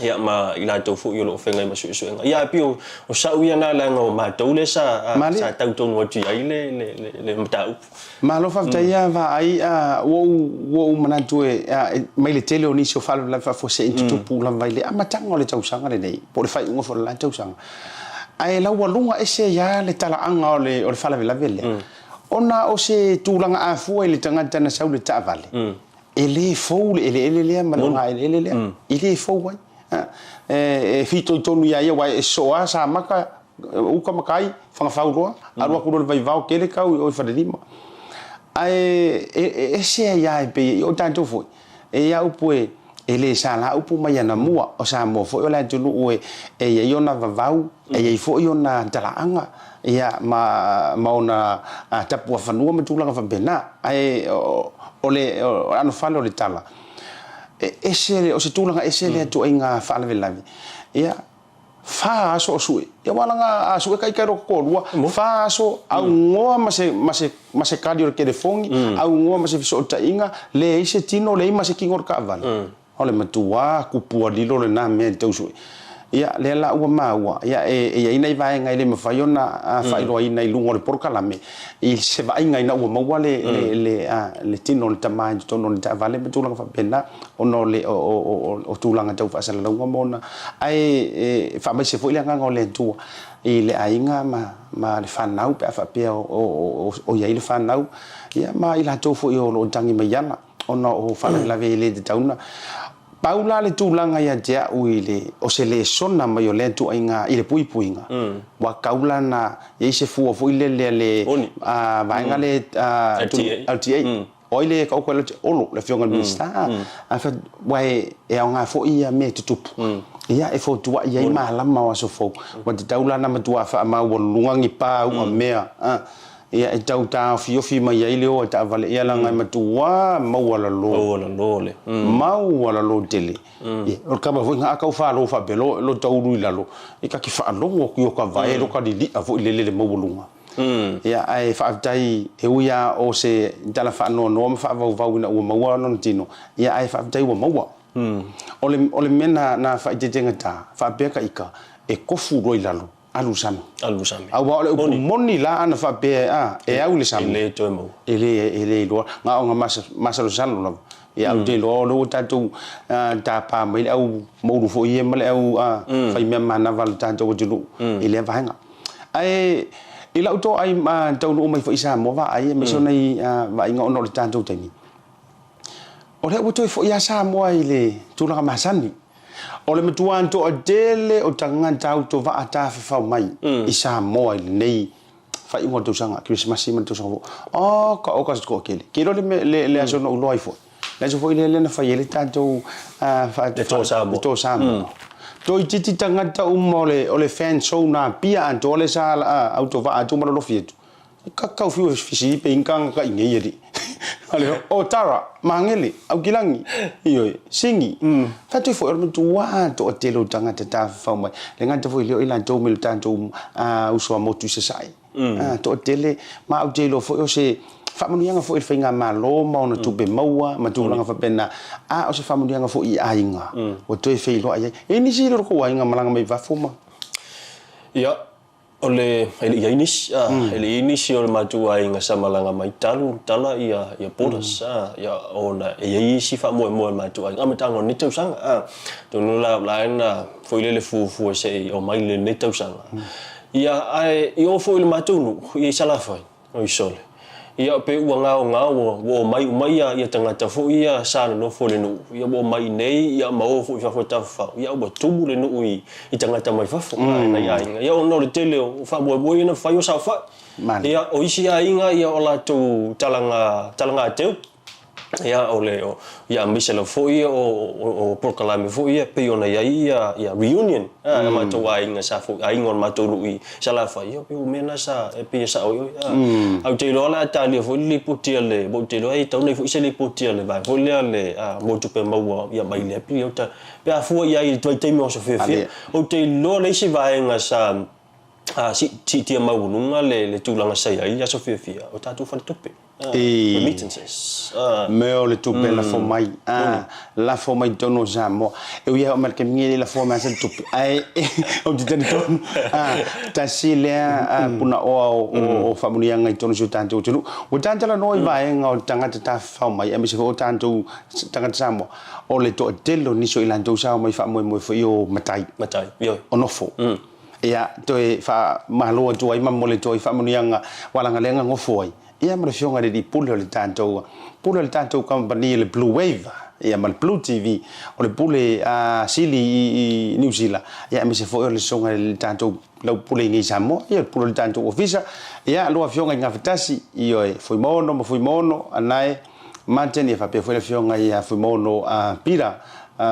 ia, ma i latou foi o lo o feagai ma suesuega. Ia, ae pei o, o sa'u ia na leaga o matou lea sa, a, sa tau tonu atu i ai le, le, le, le mataupu. Malo faafetai a vaai a, ua ou, ua ou manatu e, a, mai le tele o nisi o faalavelave faafuasei na tutupu lava i le amataga o le tausaga lenei, po o le faaiuga foi o le la tausaga. Ae laualuga ese ai lava le talaaga o le, o le faalavelave lea, ona o se tulaga afua i le tagata na sau i le taavale, e le fou le eleele lea ma le ogaeleele lea, e le fou ai. E fitoitonu iā ia, aua e sosoo lava Samaka, uka ma kai, Fagafau loa, alu atu loa i le Vaivao tele tau i o i Falelima. Ae e ese ai lava e pei, o tatou foi, E i ai upu e, e le sala upu mai anamua, o Samoa foi o le atunuu e, e i ai ona vavau, e i ai foi ona talaaga, ia, ma, ma ona tapuafanua ma tulaga faapena. Ae o, o le anofale o le tala, e ese, o se tulaga ese lea ituaiga faalavelave. Ia, Fa aso o sue. Ia ua langa a sue kai kai roko lua. Fa aso au ngoa ma se ma se ma se kali o le telefogi, au ngoa ma se fesootaiga, leai se tino, leai ma se kingo o le taavale. O le matua kupua lilo lena mea i le tau sue. Ia, lea la ua maua, ia, e i ai nai vaega e le mafai ona faailoaina i luga o le polokalame i se vaaiga ina ua maua le, le, le, le tino o le tama i totonu o le taavale ma tulaga faapena, ona o le, o, o, o, o tulaga tau faasalalauga ma ona, ae e faamaise foi le agaga o le Atua i le aiga ma, ma le fanau pe a faapea o, o, o i ai le fanau, ia, ma i latou foi o lo o tagi mai ala ona o faalavelave e le tatau ona. Pau la le tulaga ia te au i le, o se lesona mai o lea ituaiga i le puipuiga, ua tau la na i ai se fua foi lele a le vaega lea LTA. O ai le taoto e Olo, le afioga i le Minisita, a fai atu, aua e aoga foi ia mea e tutupu, ia e fotuai ai malama o aso fou. Ua tatau la ona matua faamaualuluga ni pa uga mea, Ia e tau taofiofi mai ai le o a taavale ia leaga e matua maualalo. Maualalo le. Maualalo tele. Ia o le kava foi na a tau falo faapea lo lo tau ulu i lalo e ta te faalogo atu i o ka vae lo ka lili'a foi lele le maualuga. Ia ae faafetai e ui a o se tala faanoanoa ma faavauvau ina ua maua lona tino ia ae faafetai ua maua. O le o le mea na na faaeteetegata faapea ka ika e kofu loa i lalo Alu i le sami. Alu i le sami. Aua o le upu moni la ana faapea a, e au i le sami. E le toe maua. E le, e le iloa. Na ona masalosalo lava. Ia ou te iloa o lea ua tatou tapa mai le au moulu foi ia ma le au fai mea manava a le tatou atunuu i lea vaega. Ae i lau toai taunuu mai foi i Samoa vaai aemaise o nai vaaiga ona o le tatou taimi, o lea ua toe foi lava Samoa i le tulaga masani. O le matua toatele o tagata autovaa tafafao mai i Samoa i lenei faaiuga o le tausaga, Kerisimasi ma le tausaga fou. Oh, ka oka se toatele. Ke iloa le, le aso na ou iloa ai foi. Le aso foi lea lea na fai ai le tatou Le Toa Samoa. Le Toa Samoa. Toeitiiti tagata uma o le, o le fan show na Apia atoa lea sa autovaa atu ma lolofi atu. Ka kau fiu e fisi pe inga ka inge ia di. Ale o Tara, Mangele, Aukilagi, ioe, Singi. Fa toe foi o le matua toatele o tagata tafafao mai. Le gata foi lea o i latou me le tatou uso a motu i Sasae. Toatele ma ou te iloa foi o se faamanuiaga foi i le faigamalo ma ona tupe maua ma tulaga faapena, a o se faamanuiaga foi i aiga ua toe feiloai ai. E i ai nisi o le tou aiga malaga mai fafo ma. Ia, O le, e le i ai nisi, a, e le i ai nisi o le matou aiga sa malaga mai talu tala ia, ia borders, a, ia, ona e i ai isi faamoemoe o le matou aiga, amataga o lenei tausaga, a. Atonu la, o la e na foi lele fuafua se i omai i lenei tausaga. Ia, ae i o foi i le matou nuu, ia i Salafai, Oi sole. Ia pe ua gaogao ua ua omai uma ia ia tagata foi ia sa nonofo i le nuu, ia ua omai inei ia ma o foi i fafo e tafafao, ia ua tumu le nuu i i tagata mai fafo a nai aiga. Ia ona o le tele o faamoemoe ia na fai o saofai. Ia o isi aiga ia o latou talaga talaga teu. Ia, o le, ia aemaise lava foi ia o polokalame foi ia pei ona i ai ia, ia reunion a mm. matou aiga sa foi, aiga o le matou nuu i Salafai, ia pei o mea na sa, e pei e saoioi. A, mm. Ae ou te iloa o le a talia foi le lipoti a le, ou te iloa e tatau ona i ai foi se lipoti a le vaega foi lea le, a, mo tupe maua ia mai lea pei o ta, pe a fua i ai i le vaitaimi o aso fiafia. Ou te iloa le isi vaega sa, a, siitia maualuga le, le tulaga sa i ai i aso fiafia, o tatou faletupe. I Remittances. mea o le tupe lafo mai, lafo mai i totonu o Samoa. E ui lava o Malekemigi e le i lafoa mai lava se tupe, ae ou te talitonu, tasi lea punaoa o faamanuiaga i totonu o si o tatou atunuu. Ua tatalanoa i vaega o tagata tafafao mai, aemaise foi o tatou tagata Samoa, o le toatele o nisi o i latou sa omai faamoemoe foi o matai, Matai, ioe. o nofo. Ia, toe faamalo atu ai ma momoli atu ai faamanuiaga ua lagalega gofo ai, ia ma le Afioga i le Alii Pule o le tatou Pule o le tatou kamupani le Blue Wave, ia ma le Blue TV, o le Pule a Sili i Niu Sila, ia aemaise foi o le Susuga i le tatou lau Pule i nei i Samoa, ia le Pule o le tatou Ofisa, ia lua Afioga i Gafatasi, ioe, Fuimaono ma Fuimaono, Anae, Martin, ia faapea foi le Afioga ia Fuimaono Pira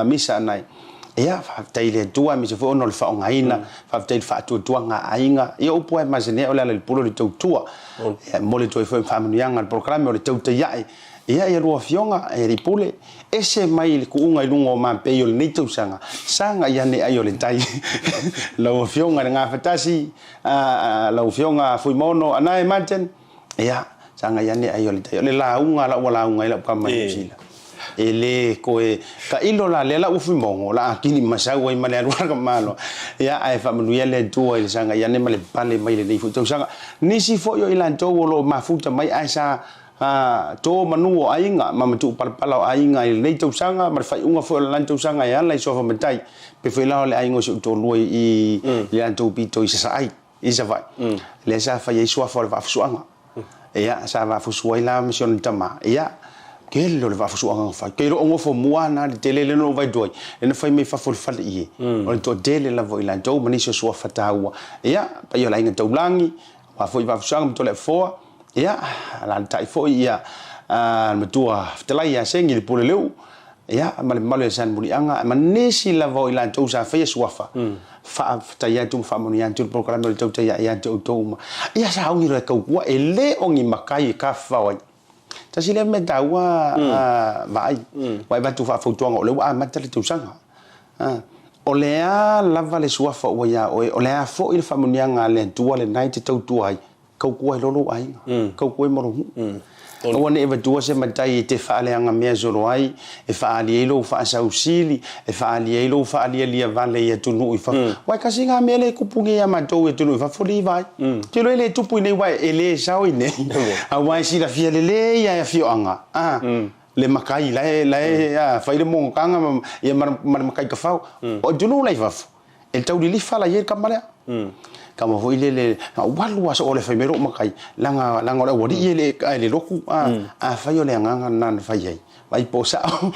Misa Anae. Ia, faafetai i le Atua aemaise foi ona o le faaaogaina, faafetai i le faatuatuaga a aiga. Ia, o upu lava e masani ai, o le ala i le pule o le tautua. Ia, e momoli atu ai foi faamanuiaga a le polokalame o le tautai ae. Ia, ia lua afioga, e alii pule, ese mai le kuuga i luga o mapei o lenei tausaga, saga i ane ai o le tai. Lau Afioga i le Gafatasi, lau Afioga Fuimaono Anae Martin, ia, saga i ane ai o le tai. O le lauga la ua lauga ai lau kama i Niu Sila. E lē koe taʻilo la lea la ua fuimogo la a kini masau ai ma le alu ala ka malo. Ia ae faamanuia le Atua i le sagai ane ma le pale mai lenei foi tausaga. Nisi foi o i latou o lo o mafuta mai ae sa to manu o aiga ma matuu palapala o aiga i lenei tausaga ma le faaiuga foi o le lana tausaga e ala i suafa matai pe foi la o le aiga o si ou toalua i le latou pito i Sasaai i Savaii lea sa fai ai suafa o le vaafusuaga. Ia sa vaafusu ai la ma si ona tama ia tele o le vaafusuaga na fai. Ke loo nofo mua na le tele lea na ou vaai atu ai lea na fai mai fafo o le fale i e o le toatele lava o i latou ma nisi o suafa taua. Ia paia o le aiga taulagi aua foi vaafusuaga ma Toleafoa. Ia, alaalatai foi ia le matua fetalai ia Sengi le pule leu, ia, ma le mamalu ia San Muliaga, ma nisi lava o i latou sa faia suafa, faafetai atu ma faamanuia atu le polokalame o le tautai ae ia te outou uma. Ia sauni loa e tautua, e le o ni matai e tafafao ai. Tasi lea mea taua vaai, ua e avatu faafautuaga o lea ua amata le tausaga. O le a lava le suafa ua ia oe, o le a foi le faamanuiaga a le Atua lena e te tautua ai, Tautua ai loa lou aiga, tautua ai ma lou nuu. Aua ne i avatua se matai e te faaleagamea solo ai, e faaali ai lou faasausili, e faaali ai lou faalialia vale i atunuu i fafo. Aua e tasi lena mea lea e tupu nei ia matou i atunuu i fafo, liva ai. Ou te iloa e le tupu i inei aua e le sao i inei, aua e silafia lelei lava e afioaga le matai la e fai le monotaga ma le matai tafao. O atunuu la i fafo, E tau lilifa la i ai le tama lea. Tama foi lele, na ou alu lava soo le fai mai lou matai, leaga, leaga o le aualii e le, e le lotu, a, afai o le agaga lena na fai ai, vaai po o sao.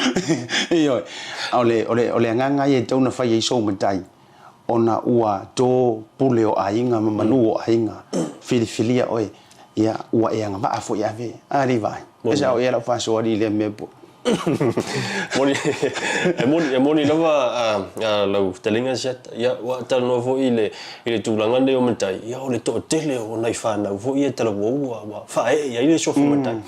Ioe. O le, o le, o le agaga ia e tatau ona fai ai sou matai, ona ua to pule o aiga ma manu o aiga, filifilia oe, ia, ua e agavaa foi e ave, a le vaai. E sao ea lau faasoa alii i lea mea po. Moni, e moni, e moni lava a, lau fetalaiga Siata. Ia, ua talanoa foi i le, i le tulaga lenei o matai, ia o le toatele o nai fanau foi ia talavou ua, ua faaee i ai le suafa matai.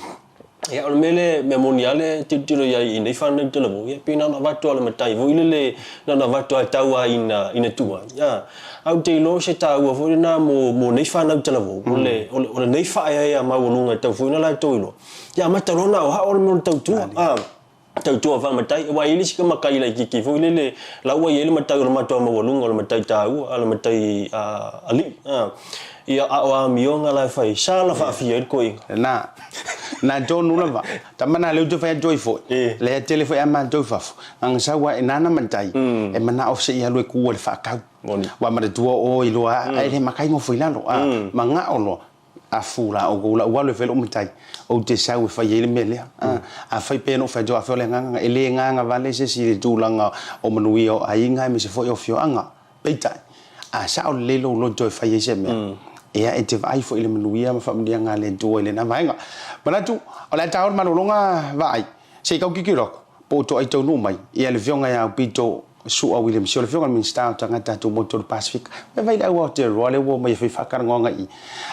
Ia, o le mea lea, mea moni lava le tilotilo i ai i nei fanau talavou, ia pei na ona avatu lava o le matai foi lele, na ona avatu lava e tau lava ina, ina tuai. A, ae ou te iloa o se taua foi lena mo, mo nei fanau talavou, o le, o lenei faaeaea maualuga e tatau foi ona latou iloa. Ia amata loa ona aoao le mea o le tautua, a, tautua faamatai. Aua e i ai le isi matai laitiiti foi lele, la ua i ai le matai o le matua maualuga, o le matai taua, a le matai alii, a. Ia, a o amioga la e fai, sa na faafia ai le toeaina. Na, na tonu lava. Tama na lea ou te fai atu ai foi, lea tele foi a matou i fafo, na ona sau lava, e nana matai, e manao se i alu e ku ai le faatau. Ua manatua o iloa ae le matai nofo i lalo, a, manao loa, Afu la outou lau alu e fai lou matai, ou te sau e fai ai le mea lea. Afai pei ona ou fai atu, afai o le agaga, e le agaga vale se isi i le tulaga o manuia o aiga aemaise foi o afioaga. Peitai, a sao lelei lou loto e fai ai se mea, ia e te vaai foi i le manuia ma faamanuiaga a le Atua i lena vaega. Manatu, o le a taua le malologa vaai, se i tau tilotilo atu, po o toai taunuu mai, ia le Afioga ia Aupito Su'a Williams, o le Afioga i le Minisita o Tagata Tumaoti o le Pasefika. Vae vai le au Aotearoa lea ua omai e fai faatalanoaga i i.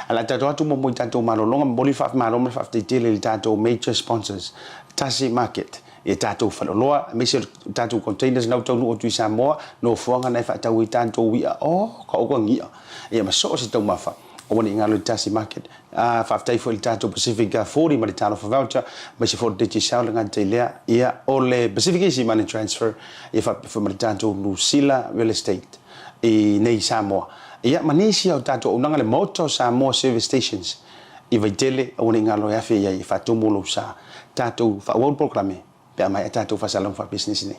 Ae o le a tatou atu muamua i tatou malologa, momoli le faamalo ma le faafetai tele i le tatou major sponsors, Tasi Market, i a tatou faleoloa, aemaise o tatou containers na ua taunuu atu i Samoa, nofoaga na e faatau ai tatou i'a, oh, ka oka ngi'a, ia ma so o se taumafa. Aua ne i galo i le Tasi Market. Ā, faafetai foi i le tatou Pacific 40 ma le Talofa Voucher, aemaise foi o le Digicel le gata i lea, ia, o le Pacific Easy Money Transfer, ia faapea foi ma le tatou Lucilla Real Estate i nei i Samoa. Ia, ma nisi o tatou auaunaga, le Maota o Samoa Service Stations i Vaitele, aua ne i galo e afe i ai e faatumu lou sa. Tatou faaauau le polokalame pe a maea tatou faasalalauga faapisinisi nei.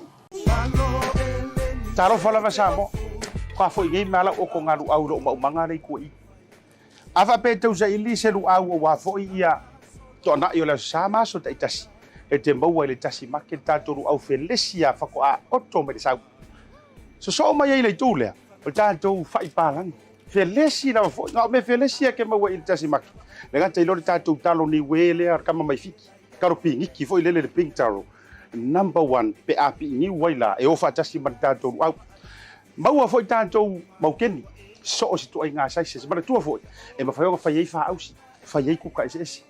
Talofa lava Samoa, ua foi nei ma lau otogaluau i lou maumaga lea i tua i. A faapea e tausaili se luau aua foi ia toanai o le Aso Sa ma aso taitasi, e te maua i le tasi make le tatou luau felesi a faatoa oto mai le sau. Sosoo mai ai le itu lea, o le tatou fai palagi. Felesi lava foi, na o mea felesi lava e te maua i le tasi make. Le gata i lo le tatou talo niue lea o le tama mai Fiti, talo piniki foi lele le pink taro, number one pe a piiniu ai la e o faatasi ma le tatou luau. Maua foi tatou maukeni, so o se ituaiga sizes. Manatua foi, e mafai ona fai ai faausi, fai ai kuka eseese.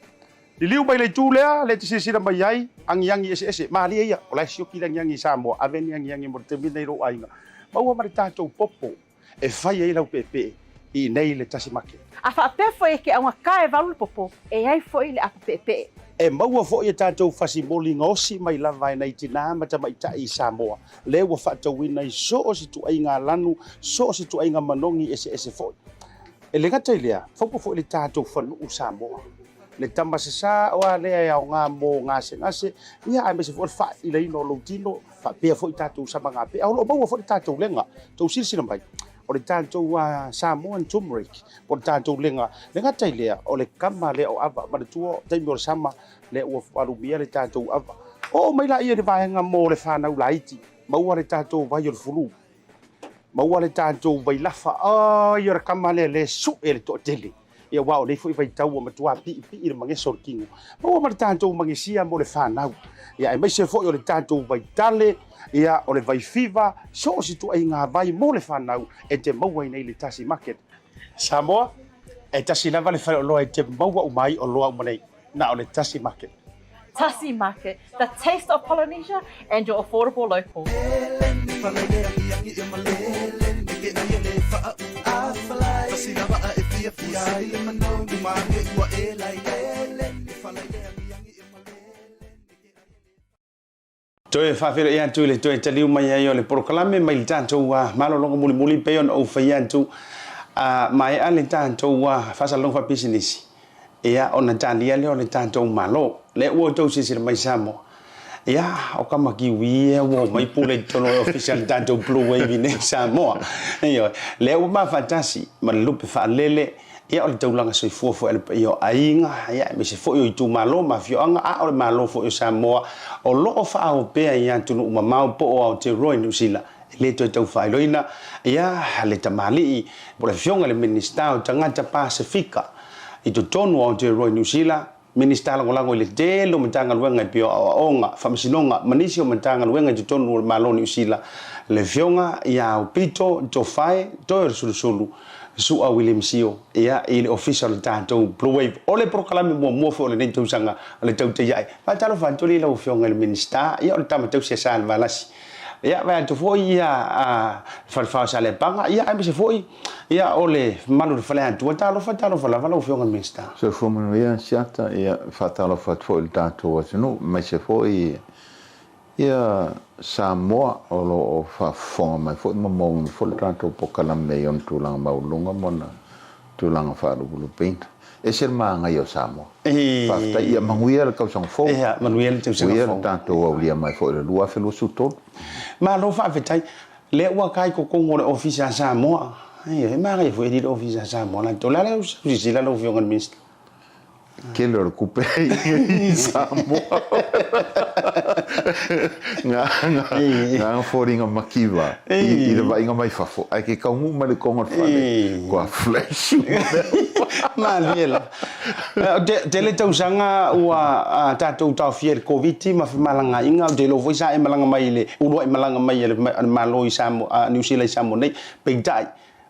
Liliu mai le itu lea, lea e te silasila mai ai, agiagi eseese. Malie ia, o la e sioki le agiagi i Samoa, ave ni agiagi mo le taimi lenei i lou aiga. Maua ma le tatou popo e fai ai lau peepee i inei i le tasi make. A faapea foi e ke augata e valu le popo, e ai foi le apo peepee. E maua foi a tatou fasimoli gaosi mai lava e nai tinā ma tamaitai i Samoa, lea ua faatauina i so o se ituaiga lanu, so o se ituaiga manogi eseese foi. E le gata i lea, faupa foi le tatou fanuu Samoa. Le tama sasā o a lea e aoga mo gasegase, ia aemaise foi o le faailaina o lou tino, faapea foi tatou samagapea. O lo o maua foi le tatou lega, tou silasila mai, o le tatou Samoan turmeric, po o le tatou lega. Le gata i lea, o le kama lea o ava, manatua taimi o le sama, lea ua alumia le tatou ava. Oo mai laia i le vaega mo le fanau laiti, maua le tatou vai o le fulu, maua le tatou vailafa, ai o le kama lea le sue le toatele. Ia aua o nei foi vaitau ua matua piipii le mageso o le tino. Maua ma le tatou magesia mo le fanau. Ia aemaise foi o le tatou vaitale, ia o le vaifiva, so o se ituaiga vai mo le fanau e te maua i nei le Tasi Market. Samoa, e tasi lava le faleoloa e te maua uma ai oloa uma nei, na o le Tasi Market. Tasi Market, the taste of Polynesia and your affordable local. Toe faafeiloai atu i le toe taliu mai ai o le polokalame mai le tatou malologa mulimuli pei ona ou faia atu a maea le tatou faasalalauga faapisinisi ia ona talia lea o le tatou Malo. Lea ua outou silasila mai Samoa, ia o kama kiwi ia ua omai pule i totonu o le ofisa o le tatou Blue Wave i nei Samoa. Ioe, lea ua mafaatasi ma le lupe faalele Ia, o le taulaga soifua foi a le paia o aiga, ia, aemaise foi o itumalo ma afioaga, a o le Malo foi o Samoa, o lo o faaoo pea i atunuu mamao po o Aotearoa i Niu Sila. E le toe tau faailoina, ia, le tamalii po o le Afioga i le Minisita o Tagata Pasefika i totonu o Aotearoa i Niu Sila, Minisita Lagolago i le tele o Matagaluega e pei o Aoaoga, Faamasinoga ma nisi o Matagaluega i totonu o le Malo o Niu Sila, le Afioga ia Aupito Tofae Toeolesulusulu Su'a William Sio, ia, i le Ofisa o le tatou Blue Wave. O le polokalame muamua foi o lenei tausaga o le tautai ae. Faatalofa atu alii lau Afioga i le Minisita, ia o le tama tausi a Salevalasi. Ia, vae atu foi ia a Falefa o Saleapaga, ia aemaise foi ia o le mamalu o le Faleatua. Talofa, talofa lava lau Afioga i le Minisita. Soifua manuia Siata, ia faatalofa atu foi i le tatou atunuu, aemaise foi ia Samoa o lo o faafofoga mai foi ma maua foi le tatou polokalame i ona tulaga maualuluga ma ona tulaga faalupulupeina. Ese le manaia o Samoa. Faafetai, ia manuia le tausaga fou. Ia manuia le tausaga fou. Manuia le tatou aulia mai foi i le 2023. Malo faafetai. Lea ua kai totonu o le Ofisa a Samoa. E manaia foi e le Ofisa a Samoa latou. O le a le silasila lau Afioga i le Minisita? Tele o le tupe i Samoa. Nga foliga mativa i le vaaiga mai fafo, ae ke taunuu mai le toga o le fale, kua flash uma mea uma. Malie lava. Tele tausaga ua tatou taofia i le Koviti ma femalagaaiga, ou te iloa foi sa e malaga mai i le uluai malaga mai a le Malo i Samoa, Niu Sila i Samoa nei, peitai,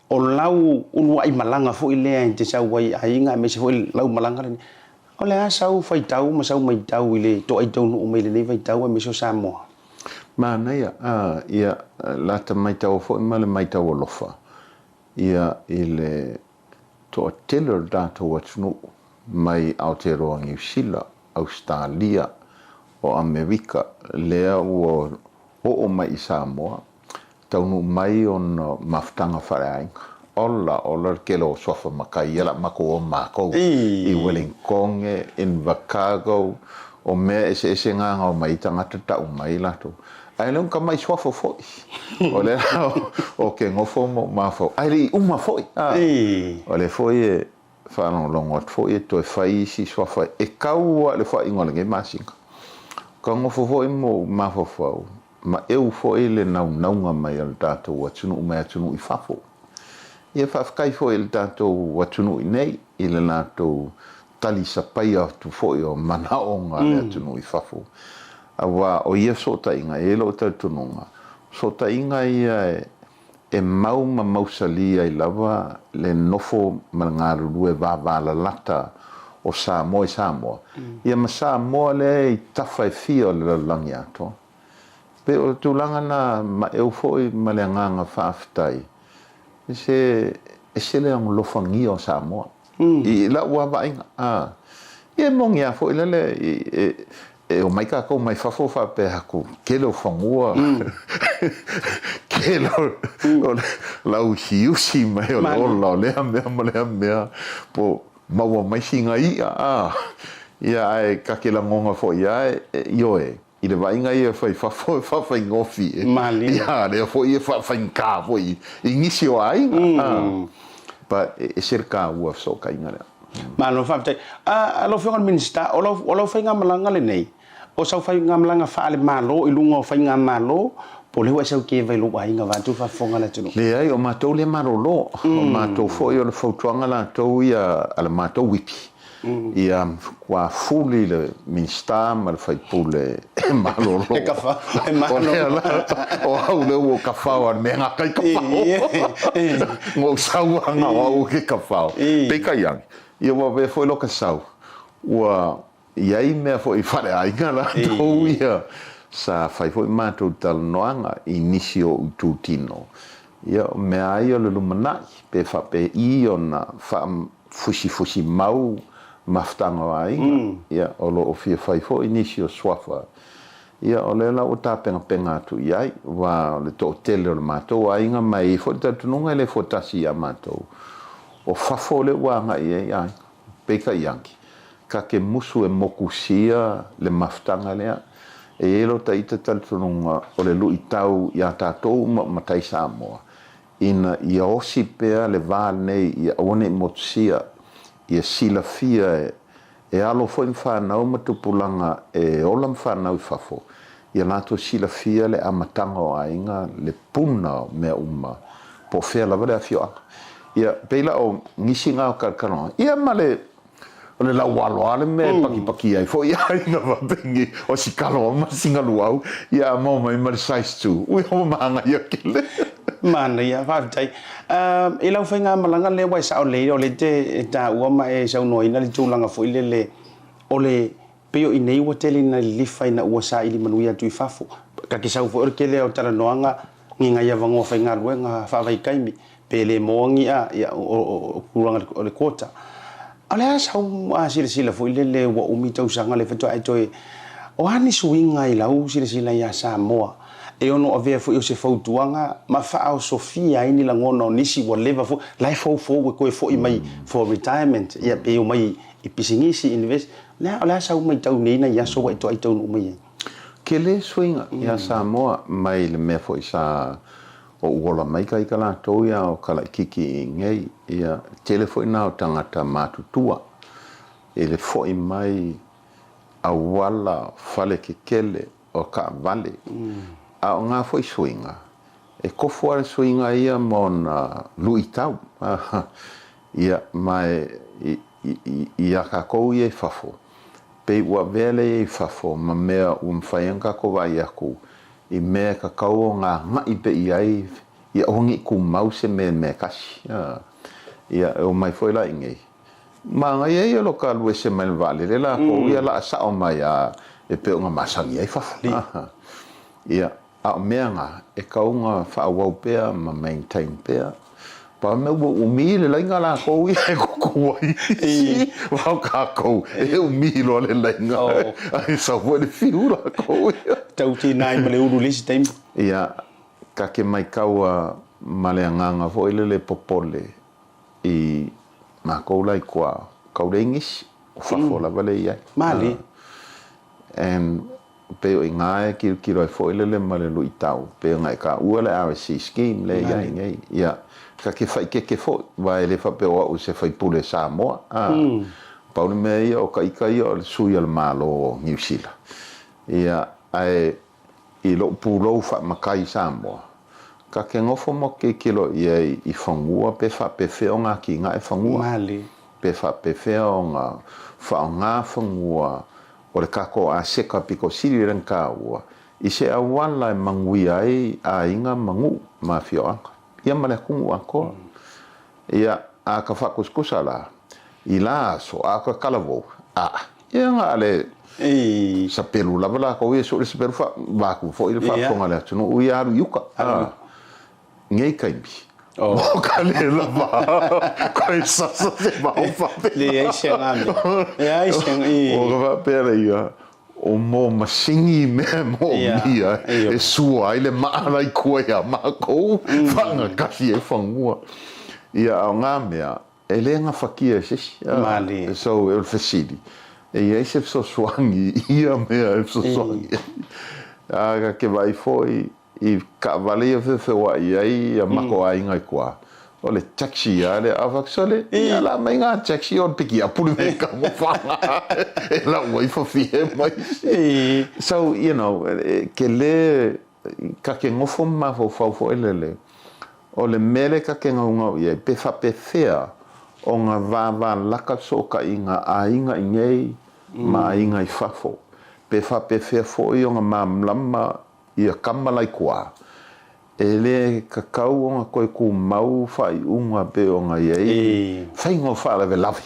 O lau uluai malaga foi lea e te sau ai i aiga aemaise foi lau malaga lenei. O le a sau faitau ma sau maitau i le toai taunuu mai lenei vaitau aemaise o Samoa? Manaia, a, ia, lata maitau foi ma le maitau alofa, ia, i le toatele o le tatou atunuu mai Aotearoa Niu Sila, Ausetalia, o Amerika, lea ua oo mai i Samoa, Taunuu mai ona mafutaga faaleaiga. Ola, ola le tele o suafa matai ia la matou o matou i Wellingtone, Invercargill, o mea eseese na na omai ai tagata tau mai latou. Ae le ona tamai suafa foi. O lea la ou te nofo ma ou mafaufau, ae le i uma foi, a. O lea foi e faalogologo atu foi e toe fai isi suafa e tau lava i le faaiuga o lenei masina. Ka nofo foi ma ou mafaufau, Ma ʻeu foi le naunauga mai o le tatou atunuu mai atunuu i fafo. Ia faafetai foi i le tatou atunuu i nei i le latou talisapaia atu foi o manaoga a le atunuu i fafo. Aua o ia fesootaiga, e i ai lou talitonuga, o fesootaiga ia e mau ma mausali ai lava le nofo ma le galulue vavalalata o Samoa i Samoa, ia ma Samoa lea i tafa e fia o le lalolagi atoa. E pei o le tulaga lena maeu foi ma le agaga faafetai, ese, ese le alofagia o Samoa i lau lava vaaiga. Ia e moni lava foi lele e omai tatou mai fafo faapea atu tele o fanua, tele o le lauusiusi mai o le ola o lea mea ma lea mea po maua mai sina i'a a. Ia ae ta te lagona foi lava ioe I le vaaiga ia e fai fafo e faafaigofie, ia lea foi e faafaigata foi i nisi o aiga. But e ese le taua o fesootaiga lea. Malo faafetai. Lau Afioga i le Minisita, o lau, o lau faigamalaga lenei, o sau faigamalaga faale-Malo i luga o faigamalo, po o lea ua e sau keva i lou aiga vaeatu le faafofoga a le atunuu? Leai, o matou lea malolo. O matou foi o le fautuaga latou ia a le matou whip, Ia ua fuli le Minisita ma le faipule e malolo. E kafao, e malolo. O au lea ua kafao a le mea gata i kafao. Ua ou sau a na o au ke kafao. Peitai ane, ia ua avea foi loka sau, ua i ai mea foi i faleaiga latou ia sa fai foi matou talanoaga i nisi o ou itutino. Ia o mea a ia o le lumanai, pe faapei ona faa fusifusi mau mafutaga o aiga, ia, o lo o fia fai foi nisi o suafa, ia, o lea la ua tapenapena atu i ai, aua o le toatele o le matou aiga, ma e i ai foi le talitonuga e le fuatasi ia matou, o fafo lea ua agai i ai aiga. Peitai ane, ta te musu e motusia le mafutaga lea. E i ai lota ita talitonuga o le luitau ia tatou uma o matai Samoa, ina ia osi pea le va lenei ia aua ne i motusia, ia silafia e alo foi ma fanau ma tupulaga e ola ma fanau i fafo, ia latou silafia le amataga o aiga, le puna o mea uma, po o fea lava le afioaga. Ia, pei la o nisi na o talanoaga, ia ma le O le laualo lava le mea e pakipaki ai foi aiga faapeni o si kalo ma sina luau ia a maua mai ma le size tu ui ua manaia tele. Manaia, faafetai. I lau faigamalaga lea ua e sao lelei o lea e te taua ma e saunoaina le tulaga foi lele o le pei o i inei ua tele ina lilifa ina ua saili manuia atu i fafo. Ta te sau foi o le tele o talanoaga ni nai avanoa faigaluega faavaitaimi pe le moa ni a, ia, o tulaga o le quota. A o le a sau silasila foi lele ua umi tausaga lea faatoa e toe, o a ni suiga i lau silasila ia Samoa e ono avea foi o se fautuaga ma faaosofia ai ni lagona o nisi ua leva foi, la e foufou e toe foi mai for retirement, ia pe omai i pisinisi, invest, o le a sau matau nei nai aso ua e toai taunuu mai ai? Tele suiga ia Samoa mai le mea foi sa Ou ola mai ka ika latou ia o Kalaʻikiki i nei, ia, tele foi na o tagata matutua i le foʻi mai auala fale kekele o kaʻawale. A o nga foi suiga, e kofu a le suiga ia ma ona luʻitau, ia, ma e, ia kakou ia i fafo, pei ua avea lea i fafo ma mea ua mafai ona kakou vaai aku I mea e kakau o ngā ngaʻi pe i ai, ia aua ne i tumau se mea i mea e kasi. Ia, e omai foi la i nei. Manaia ia lo ka alu ese mai le vaalele lakou, ia laa sao mai a e pei ona masani ai fafo. Ia, a o mea na, e kau ona faaauau pea ma maintain pea. Pau mea ua umi le laina lakou ia e kuku ai isi, a o kakou e umi loa le laina ae sau foi le fiu lakou ia. Tau tina ai ma le ulu i le isi taimi. Ia, ta te maitaua ma le agaga foi lele popole i makou la i tua, kau le English, o fafo lava le i ai. Malie. And Pei o iga e kilokilo ai foi lele ma le luitau, pei ona e taua le RSC scheme lea i ai nei. Ia, ta te faikeke foi, aua e le faapea o au se faipule Samoa, a. Pau le mea ia o ka ika ia o le sui a le Malo o Niu Sila. Ia, ae i lou pulou faamatai Samoa, ta te nofo ma kilokilo i ai i fanua pe faapefea ona atinae fanua, pe faapefea ona faaaoga fanua O le tatou aseta pito sili lea na taua i se auala e manuia ai aiga ma nuu ma afioaga, ia ma le atunuu atoa. Ia, a ka faatusatusa la, i la aso, a o ka talavou, aa, ia na o le sapelu lava latou ia sue le sapelu fa, vaeatu foi le faafofoga a le atunuu ia alu i uka. Aa, nei taimi. Ua ka le lava koe sasa se mau faapena. Leai se aga mea. Leai se aga, i. Ua ka faapea lea ia, o mo masini mea e moomia e sua ai le maa la i kua iā makou, faagakasi ai fagua. Ia, a o ngā mea, e le gafatia e se isi. Malie. So, o le fesili, e i ai se fesoasoani i ia mea e fesoasoani ai. A ka ke vaai foi I taavale ia feofeoai ai ia matou aiga i tua, o le taxi lava lea. A fai sole, ia la mai ngā taxi o le piki apu le mea ka whanga e lau ai whawhie mai isi. So, you know, ke le, ka ke ngofo ma mafaufau foi lele, o le mea lea ka ke ngaungau i ai, pe faapefea ona vavalaka fesootaiga a aiga i nei ma aiga i fafo, pe faapefea foi ona malamalama Ia kama laikuā, e le kakau ona toe tumau faaiuga pei ona i ai faiga o faalavelave,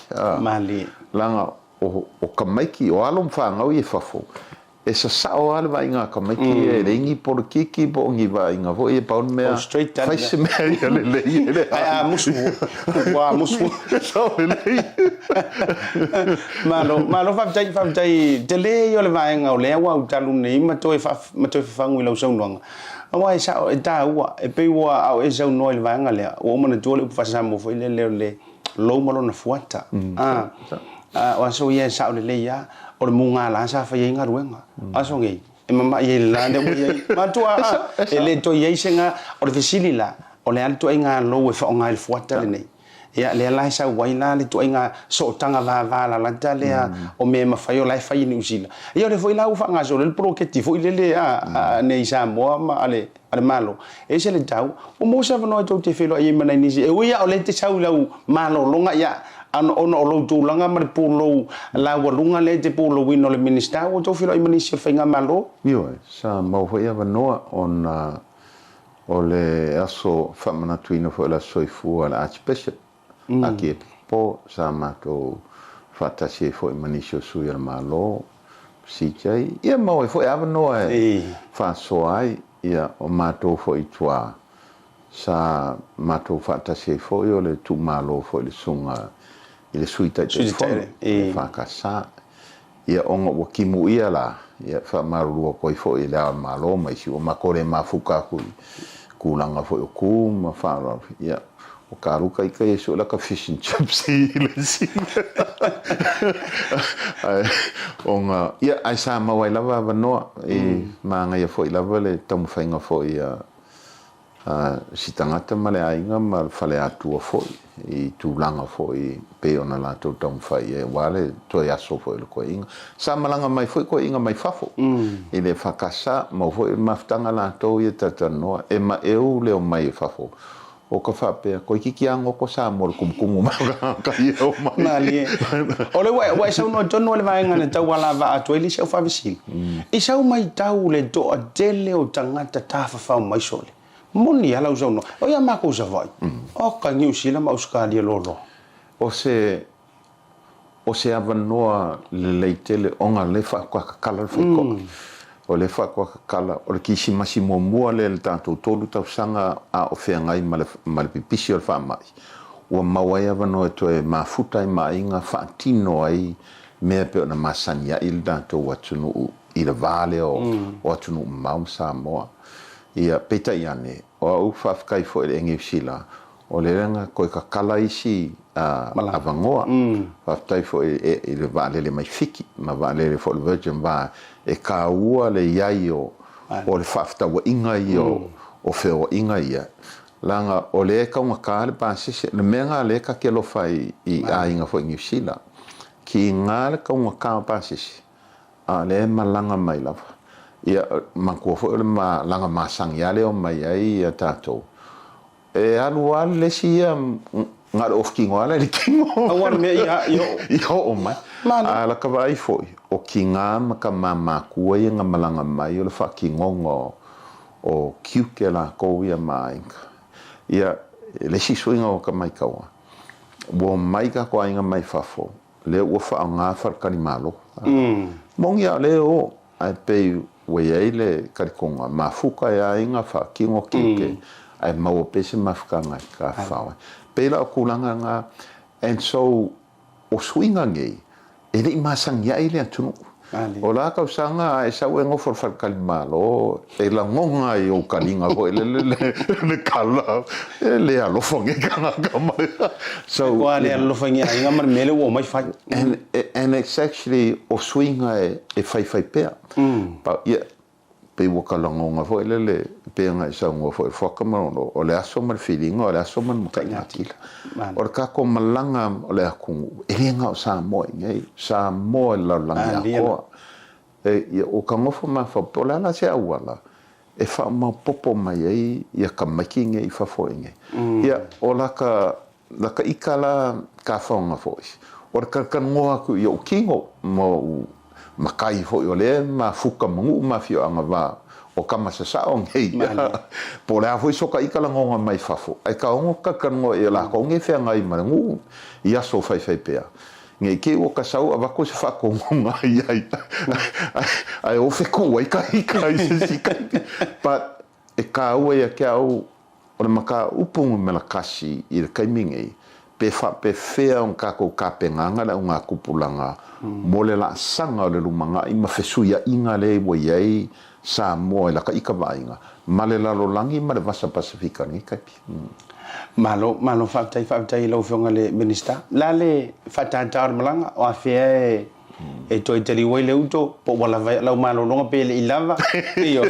leaga o tamaiti, o alo ma fanau ia i fafo, e sasao lava le vaaiga a tamaiti ia, e leai ni polokiki po o ni vaaiga foi ia, pau le mea, fai se mea ia lelei e le Ae a musu, ua musu. Sao lelei. Malo, malo faafetai, faafetai tele ia o le vaega o lea ua ou talu nei ma toe ma toe fafagu i lau saunoaga. Aua e sao, e taua, e pei ua a o e saunoa i le vaega lea, ua ou manatua le upu faa-Samoa foi lele o le lou ma lona fuata. A, o aso ia e sao lelei lava, o le mugala sa fai ai galuega. Aso nei, e mama'i ai i le la lea ua i ai. Matua, a, e le toe i ai se ga, o le fesili la, o le a le ituaiga lou e faaaoga i le fuata lenei? Ia, lea la e sau ai la le ituaiga sootaga vavalalata lea o mea e mafai o la e fai i Niu Sila. Ia o lea foi la ua faagasolo ai le poloketi foi lele a nei Samoa ma a le Malo. E ese le tau, ua maua se avanoa e tou te feiloai ai ma nai nisi, e ui lava o lea e te sau i lau malologa, ia, ona o lou tulaga ma le pulou laualuga lea e te pulouina o le Minisita, ua outou feiloai ma nisi o le Faigamalo. Ioe, sa maua foi avanoa ona O le aso faamanatuina foi o le Aso Soifua a le Archbishop, Akiepikopo, sa matou faatasi ai foi ma nisi o sui o le Malo, CJ, ia maua ai foi avanoa e faasoa ai, ia o matou foi i tua, sa matou faatasi ai foi o le tuumalo foi i le susuga i le Sui Taitaifono, le FKS. Ia ona ua timuia la, ia faamalulu atu ai foi i Le Ao o le Malo ma isi ua matou le mafuta atu i tulaga foi o ku ma faaaloalo, ia ua kaluka ita ia sue laka fish and chips i le isi mea. Ae ona, ia ae sa maua ai lava avanoa, e manaia foi lava le taumafaiga foi a A si tagata ma le aiga ma le faleatua foi i tulaga foi pei ona latou taumafai i ai aua le toe aso foi o le koeaiga. Sa malaga mai foi koeaiga mai fafo i le FKS, maua foi le mafutaga latou ia talatalanoa e maeu le omai e fafo o ka faapea toeitiiti a goto Samoa i le tumutumu mai o tagata ia e omai. Malie. O lea ua e saunoa tonu i le vaega na tau alavaa atu ai le isi au faafesili. I sau maitau le toatele o tagata tafafao mai sole. Moni a lau saunoaga. O ia makou Savaii, oka Niu Sila ma Ausetalia loaloa. O se, o se avanoa lelei tele ona lea faatoa tatala le faitoa. O lea faatoa tatala, o le Kisimasi muamua lea i le tatou 3 tausaga a o feagai ma le, ma le pipisi o le faamai, ua maua ai avanoa e toe mafuta ai ma aiga faatino ai mea e pei ona masani ai le tatou atunuu i le va lea o atunuu mamao ma Samoa. Ia, peitai ane, o au faafetai foi i le Niu Sila, o lea na toe tatala isi avanoa. Faafetai foi i le vaalele mai Fiti ma vaalele foi o le Virgin va e taua le i ai o le faafetauaiga ia o feoaiga ia, leaga o lea e taugata le pasese. O le mea lena lea ta te alofa ai i aiga foi i Niu Sila, Kiga le taugata o pasese, a o lea e malaga mai lava. Ia, manatua foi o le malaga masani lava lea e omai ai tatou. E alu lava le isi ia, na o le off kino lava la i le kino. Aua le mea ia i oo. I oo mai. A laka vaai foi, o kiga ma tama matua ia na malaga mai o le faatinoga o tiute latou ia ma aiga. Ia, le isi suiga o ka maitaua, Ua omai tatou aiga mai fafo, lea ua faaaoga faletalimalo. Moni a o lea e o, ae pei ua i ai le talitonuga, mafuta e aiga, faatino tiute. Ae maua pea se mafutaga e tafafao ai. Pei la o tulaga na, and so o suiga nei, e le i masani ai le atunuu. O la tausaga a e sau e nofo i le faletalimalo, e lagona ai i ou taliga foi lele le tala, e le alofa nei tagata mai. So, Ua le alofa i ni aiga ma le mea lea ua omai fai. And it's actually o suiga e faifai pea. But yeah, Pei ua ka lagona foi lele pei ona e saunoa foi Fuata ma Lolo, o le aso ma le filiga, o le aso ma le mataigatila. O le tatou malaga o le atunuu, e le na o Samoa i inei, Samoa i le lalolagi atoa. E, ua ka nofo mafaufau, po o le a la se auala e faamaopopo mai ai ia tamaiti nei i fafo i inei. Ia, o laka Laka ika la kafaoga foi, o le talatalanoa atu i ou kino ma ou matai foi o lea mafuta ma nuu ma afioaga va o tama sasao nei, po o le a foi so ka ika lagona mai fafo, ae ka ono talatalanoa i lakou nei feagai ma le nuu i aso faifai pea, nei te i ua ka sau avatu se faatonuga i ai, ae o fetuu ai ka ika i se isi taimi. But e kāua ia te au O le mataupu numera kasi i le taimi nei, pe faapefea ona tatou tapenaga le augatupulaga mo le laasaga o le lumanai ma fesuiaiga lea ua i ai Samoa i laka ika vaaiga ma le lalolagi ma le Vasa Pasefika i lenei taimi. Malo, malo faafetai, faafetai i lau Afioga i le Minisita. O le a le faatatau o le malaga? O afea e e toe taliu ai le uto po ua lava lau malologa pe le i lava. Ioe.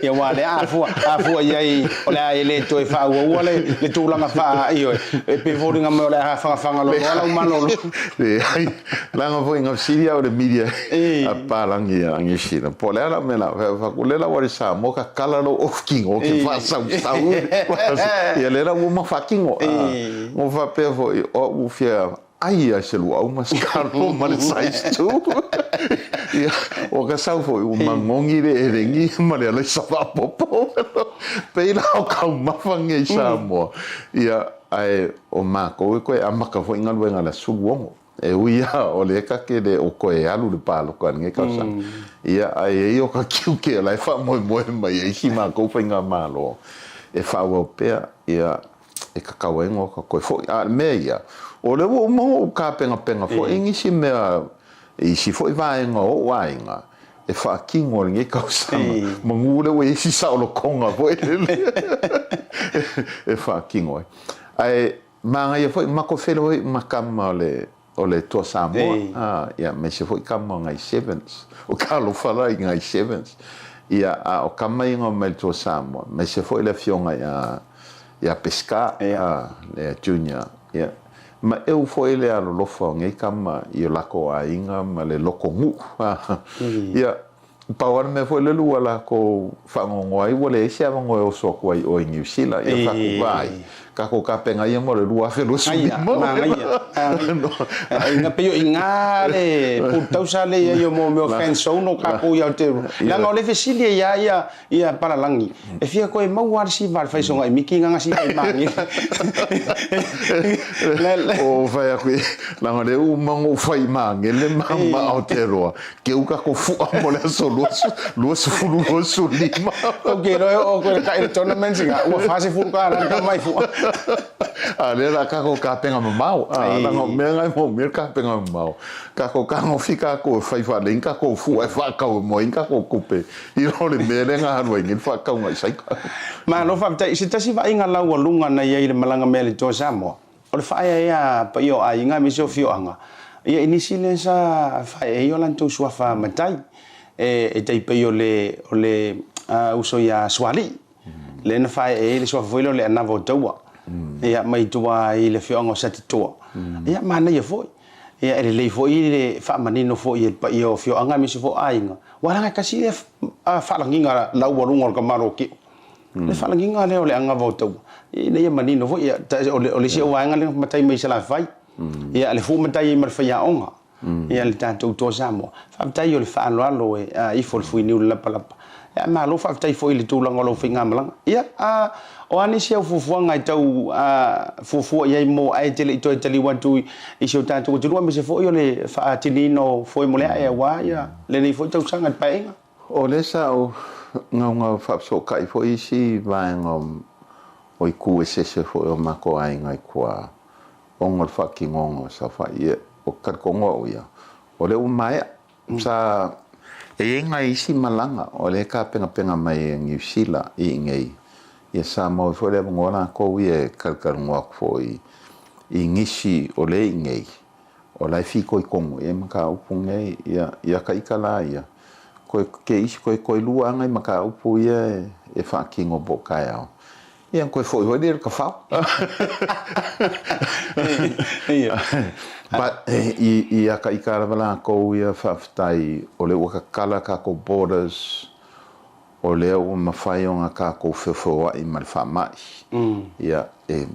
Ia aua o lea a fua, a fua i ai o le a e le toe faaauaua le, le tulaga faa, ioe, e pei e foliga mai o le a fagafaga loa lau malologa. Leai, leaga foi na fesili au i le media a papalagi a Niu Sila, po o le a lau mea la fai atu, lea la ua le Samoa tatala lou ofu kino ou te faasausau. Ia lea la ua uma faatino. Na ou faapea foi, o au ua fia Ai a se luau ma se kalo ma le size two. Ia, ua ka sau foi ua magogi le elegi ma le alaisa faapopo. Pei la o taumafa nei i Samoa. Ia, ae o matou e toe amata foi galuega i le aso 16. E ui lava o lea ta te le o toe alu i le palota i lenei tausaga. Ia, ae i ai o ta tiute o la e faamoemoe mai ai si matou faigamalo e faaauau pea. Ia, e kakau ai ngō ka koe foʻi. A o le mea ia, o lea ua uma ona ou kāpenapena foʻi nisi mea i isi foʻi vaega o oʻu aiga e faatino i lenei tausaga, manu lea ua i ai si saolotoga foi lele e faatino ai. Ae manaia foi, matou feiloai ma tama o le O le Toa Samoa, a, ia, aemaise foi tama o ngai Sevens. O ka alofa la i ngai Sevens. Ia, a o tama ia na omai i le Toa Samoa, aemaise foi le afioga ia, ia Pesca, a, le Junior, ia. Ma eu foi le alolofa o nei tama i o lakou aiga ma le loko nuu, a. Ia, Pau lava le mea foi lele ua lakou faanoanoa ai ua leai se avanoa e oso atu ai i o i Niu Sila. Ia faatuva ai tatou tapena ia mo le 2025. Manaia, manaia. Pei o i ina le pulutausa lea i ai o mea o fan zone o tatou i Aotearoa. Leaga o le fesili e i a ia Palalagi, e fia toe maua lava le siva a le faisoga i Miki ngana siva i Magele. O fai atu i, leaga o lea ua uma ona ou fai i Magele ma Aotearoa, Keu kako fua mo le aso 20 25. Ok, loa e oo koe kai le tournament nga ua 40 ka la ka mai fua. A le la kako kapenga mamao. A la ngo mea ngai mo mea kapenga mamao. Kako ka ngo fi kako e fai fa le kako fua e fa kau mo in kako kupe. I lo le mea le nga halu ai ngi fa kau ngai sai. Malo faafetai. Se tasi vaaiga laualuga na i ai i le malaga mea i le Toa Samoa. O le faaeaea paia o aiga aemaise o afioaga, ia i nisi lea sa faaeaea ai o latou suafa matai, e tai pei o le o le uso ia Sualii, lea na faaeaea ai le suafa foi lea o le Anava o Taua, ia mai tua i le afioaga o Satitoa. Ia manaia foi. Ia e lelei foi le faamanino foi e le paia o afioaga aemaise foi o aiga, aua leaga e tasi lea faalagiga laualuga o le tamaloa o Le faalagiga lea o le agava o taua, ina ia manino foi, ia, o le, o le isi au vaega lea na matai mai i Salafai, ia, le fua matai ai ma le faiaoga, ia, le tatou Toa Samoa. Faafetai o le faaaloalo e a ifo le fuiniu i le lapalapa. Ia, malo faafetai foi i le tulaga o lau faigamalaga. Ia, a, o a nisi au fuafuaga e tau a, fuafua i ai mo ae te le i toe taliu atu i si o tatou atunuu, aemaise foi o le faatiniina o foe mo le ae aua ia lenei foi tausaga i le Paeaiga? O lea sa ou gaugau faafesootai foi isi vaega o itu eseese foi o matou aiga i tua ona o le faatinoga o saofai. Ia, o le talitonuga o ia, o lea ua maea. Sa e i ai nai isi malaga o lea e tapenapena mai e Niu Sila i inei, ia sa maua ai foi le avanoa latou ia e talatalanoa atu foi i nisi o lea i inei, o la e fitoitonu i ai mataupu nei. Ia, ia ta ita la ia, toe ke isi toe toelua lava nai mataupu ia e faatino po o taeao, Ia, ona toe foi foi lea i le tafao. But i a ita lava latou ia faafetai o lea ua tatala tatou borders, o lea ua mafai ona tatou feofeoai ma le faamai. Ia, e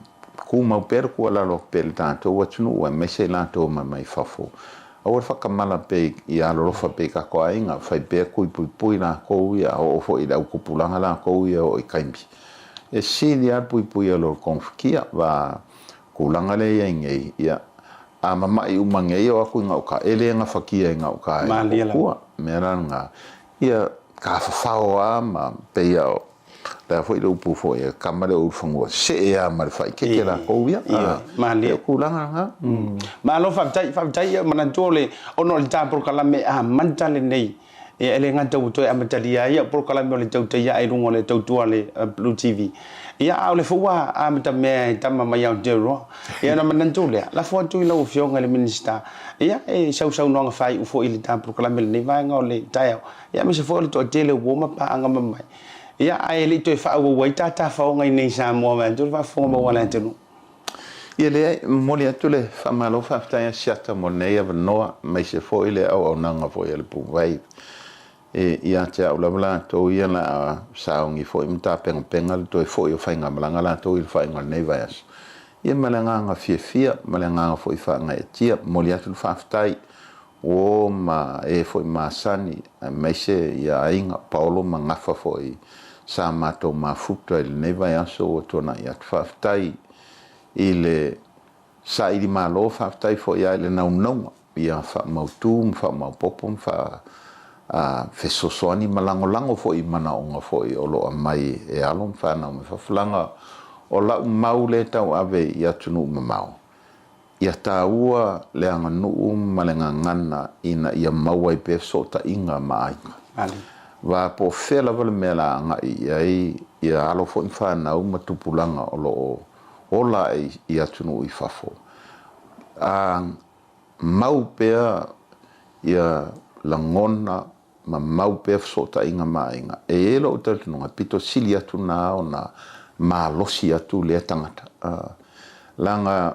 tumau pea le tuualalo atu pea i le tatou atunuu aemaise i latou e omai mai fafo, aua le faatamala pea ia alolofa pea i tatou aiga, fai pea tui puipui latou ia, a oo foi i le autupulaga latou ia e oo i taimi. E sili lava le puipuia i lo le togafitia, va tulaga lea e i ai nei, ia, a mama'i uma nei o atu i gauta, e le gafatia e gauta e Malie lava. kua. Mea la lena, ia, tafafao lava ma pei a o le a foi le upu foi a le tama lea o Ulufanua, see lava ma le faaitete latou ia. Ioe, malie. Pei o tulaga lena. Malo faafetai, faafetai ia manatua o le, ona o le ta polokalame amata lenei Ia, e le gata ua toe amatalia ai au polokalame o le tautai ae i luga o le tautua a le Blue TV. Ia, a o le foi ua amatamea e tama mai Aotearoa. Ia, ona manatu lea, lafo atu i lau Afioga i le Minisita, ia, e sausaunoaga faaiu foi i le ta polokalame i lenei vaega o le taeao, ia, aemaise foi o le toatele o uo ma paaga ma mai. Ia, ae le i toe faaauau ai ta tafaoga i inei i Samoa vaeatu le faafofoga maua a le atunuu. Ia leai, e momoli atu le faamalo faafetai a Siata mo lenei avanoa, aemaise foi le auaunaga foi a le Blue Wave. E ia te au lava latou ia la a sauni foi ma tapenapena le toe foi o faigamalaga latou i le faaiuga o lenei vaiaso. Ia ma le agaga fiafia ma le agaga foi faagaeetia, momoli atu le faafetai uo ma e foi masani aemaise ia aiga Paolo ma Gafa foi sa matou mafuta i lenei vaiaso ua tuanai atu. Faafetai i le saili malo, faafetai foi lava i le naunauga ia faamautu ma faamaopopo ma faa fesoasoani ma lagolago foi i manaoga foi o lo o aumai e alo ma fanau mai fafo. Leaga o lau mau lea e tauave i atunuu mamao, Ia taua le aganuu ma le gagana ina ia maua ai pea fesootaiga ma aiga. Va po o fea lava le mea la agai i ai, ia alo foi ma fanau ma tupulaga o lo o ola ae i atunuu i fafo, a mau pea ia lagona ma mau pea fesootaiga ma aiga. E i ai lou talitonuga, e pito sili atu na ona malosi atu lea tagata. Leaga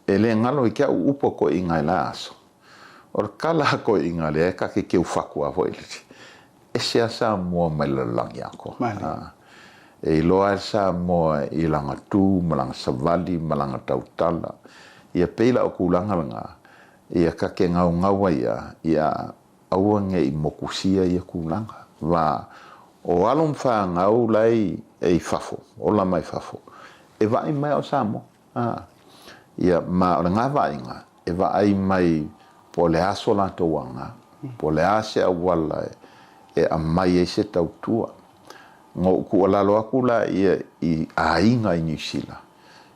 e le galo i ke au upu a toeaiga i la aso. O le tala a toeaiga lea e ta te keu fatu a foi le ese a Samoa mai le lalolagi atoa. E iloa ai le Samoa i lana tu ma lana savali ma lana tautala. Ia pei la o tulaga lena, ia ta te gaugau ai a, ia Aua ne i mokusia ia tulaga. Va o alo ma fanau la e i fafo, ola mai fafo, e vaai mai o Samoa. A, ia, ma o lena vaaiga, e vaai mai po o le a so latou aga, po o le a se auala e aumai ai se tautua. Na ou tuualalo atu la ia i aiga i Niu Sila,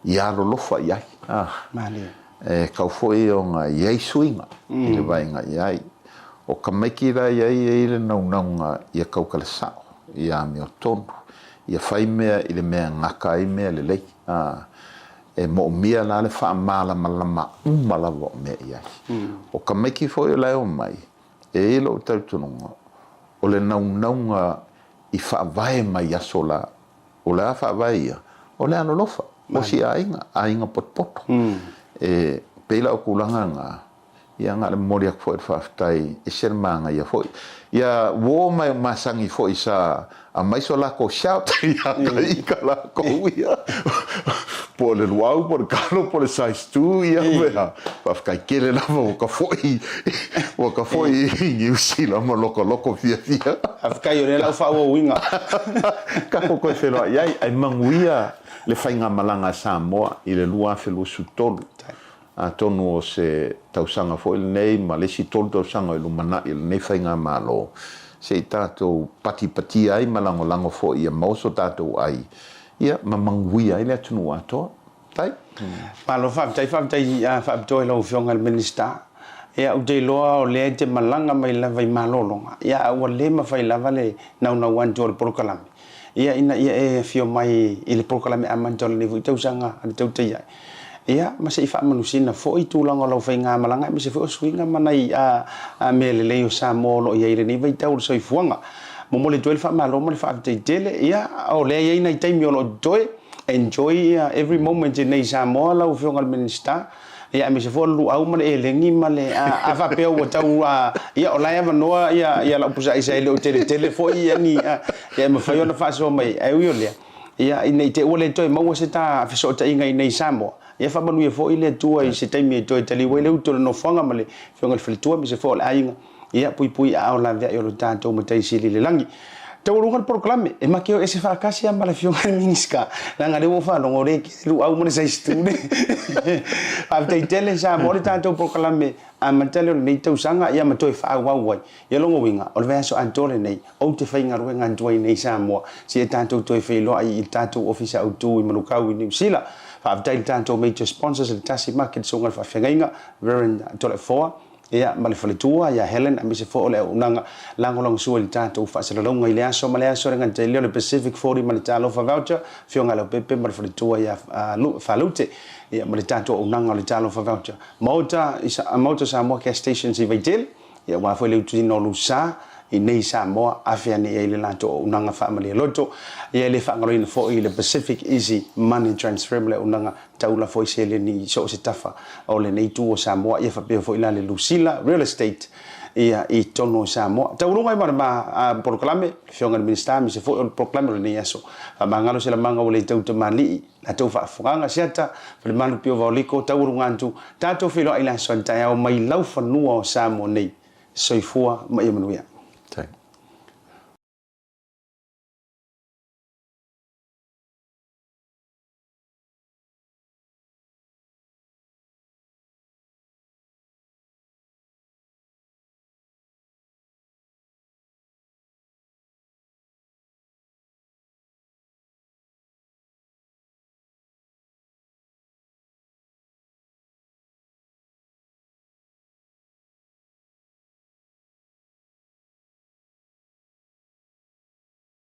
ia alolofa i ai. E tau foi ona i ai suiga i le vaaiga i ai. O tamaiti la i ai e i ai le naunauga ia tautala sao, ia amiotonu, ia fai mea i le mea e gata ai mea lelei. E moomia la le faamalamalama uma lava o mea i ai. O tamaiti foi o la e omai, e i ai lou talitonuga, o le naunauga i faavae mai aso la O le a faavae ia? O le alolofa, osi aiga, aiga potopoto. E pei la o tulaga na, ia na o le momoli atu foi o le faafetai, e ese le manaia foi. Ia uo mai o masani foi sa aumai so latou shout ia ka ika lakou ia, po o le luau, po o le kalo, po o le size two, ia mea. Faafetai tele lava ua ka foi, ua ka foi i Niu Sila ma lokoloko fiafia. Faafetai o lea lau faaauauina. Tatou toe feiloai ai, ae manuia le faigamalaga a Samoa i le 2023. Atonu o se tausaga foi lenei ma le isi tolu tausaga i lumanai o lenei faigamalo, se i tatou patipatia ai ma lagolago foi ia maua so tatou ai. ia, ma manuia ai le atunuu atoa. Tai. Malo faafetai, faafetai faapitoa i lau Afioga i le Minisita. Ia, ou te iloa o lea e te malaga mai lava i malologa, ia, a ua le mafai lava le naunau atu o le polokalame, ia, ina ia e afio mai i le polokalame amata o lenei foi tausaga a le Tautai Ae, ia, ma se i faamanusina foi tulaga o lau faigamalaga aemaise foi o suiga ma nai mea lelei o Samoa o lo o i ai i lenei vaitau o le soifuaga. Momoli atu ai le faamalo ma le faafetai tele. Ia, o lea e i ai nai taimi o lo o totoe, enjoy every moment i nei Samoa lau Afioga i le Minisita. Ia aemaise foi o le luau ma le elegi ma le a faapea ua tau ia o la e avanoa ia ia lau pusaaisa e le o teletele foi ia ni ia e mafai ona faasoa mai ai. Ae ui o lea, ia ne i te i ua le toe maua se ta fesootaiga i nei Samoa, ia faamanuia foi le Atua i se taimi e toe taliu ai le utu o le nofoaga ma le Afioga i le Faletua aemaise foi o le aiga. Ia puipui aao laveai o lo tatou Matai Sili i le lagi. Taualuga le polokalame, e make o ese faatasi lava ma le Afioga i le Minisita, leaga lea ua ou faalogo o lea e kili luau ma le size tu le. Faafetai tele Samoa le tatou polokalame amata lea o lenei tausaga ia ma toe faaauau ai. Ia lona uiga, o le vaiaso atoa lenei, ou te faigaluega atu ai nei Samoa, seia tatou toe feiloai i le tatou Ofisa Autu i Manukau i Niu Sila. Faafetai i le tatou major sponsors le Tasi Market, Susuga i le Faafeagaiga, Reverend Toleafoa, Ia, ma le faletua ia Helen aemaise foi o le auaunaga lagolagosua i le tatou faasalalauga i le aso ma le aso le gata i lea o le Pacific 40 ma le Talofa Voucher, Afioga ia Leaupepe ma le faletua ia Faleute, ia ma le tatou auaunaga o le Talofa Voucher. Maota, Maota Samoa Gas Stations i Vaitele, ia aua foi le utuina o Lusa i nei Samoa, afe ane i ai le latou auaunaga faamalie loto. Ia e le faagaloina foi le Pacific Easy Money Transfer ma le auaunaga Taula foi seleni i so o se tafa o lenei itu o Samoa, ia faapea foi la le Lusila Real Estate ia i totonu o Samoa. Taualuga ai ma le ma polokalame, le Afioga i le Minisita aemaise foi o le polokalame o lenei aso. Faamagalo se lamaga ua le tau tamalii, la tou faafofogaga Siata, Falemalu Pio Vaoliko, taualuga atu, tatou feiloai i le aso a taeao mai laufanua o Samoa nei. Soifua ma ia manuia.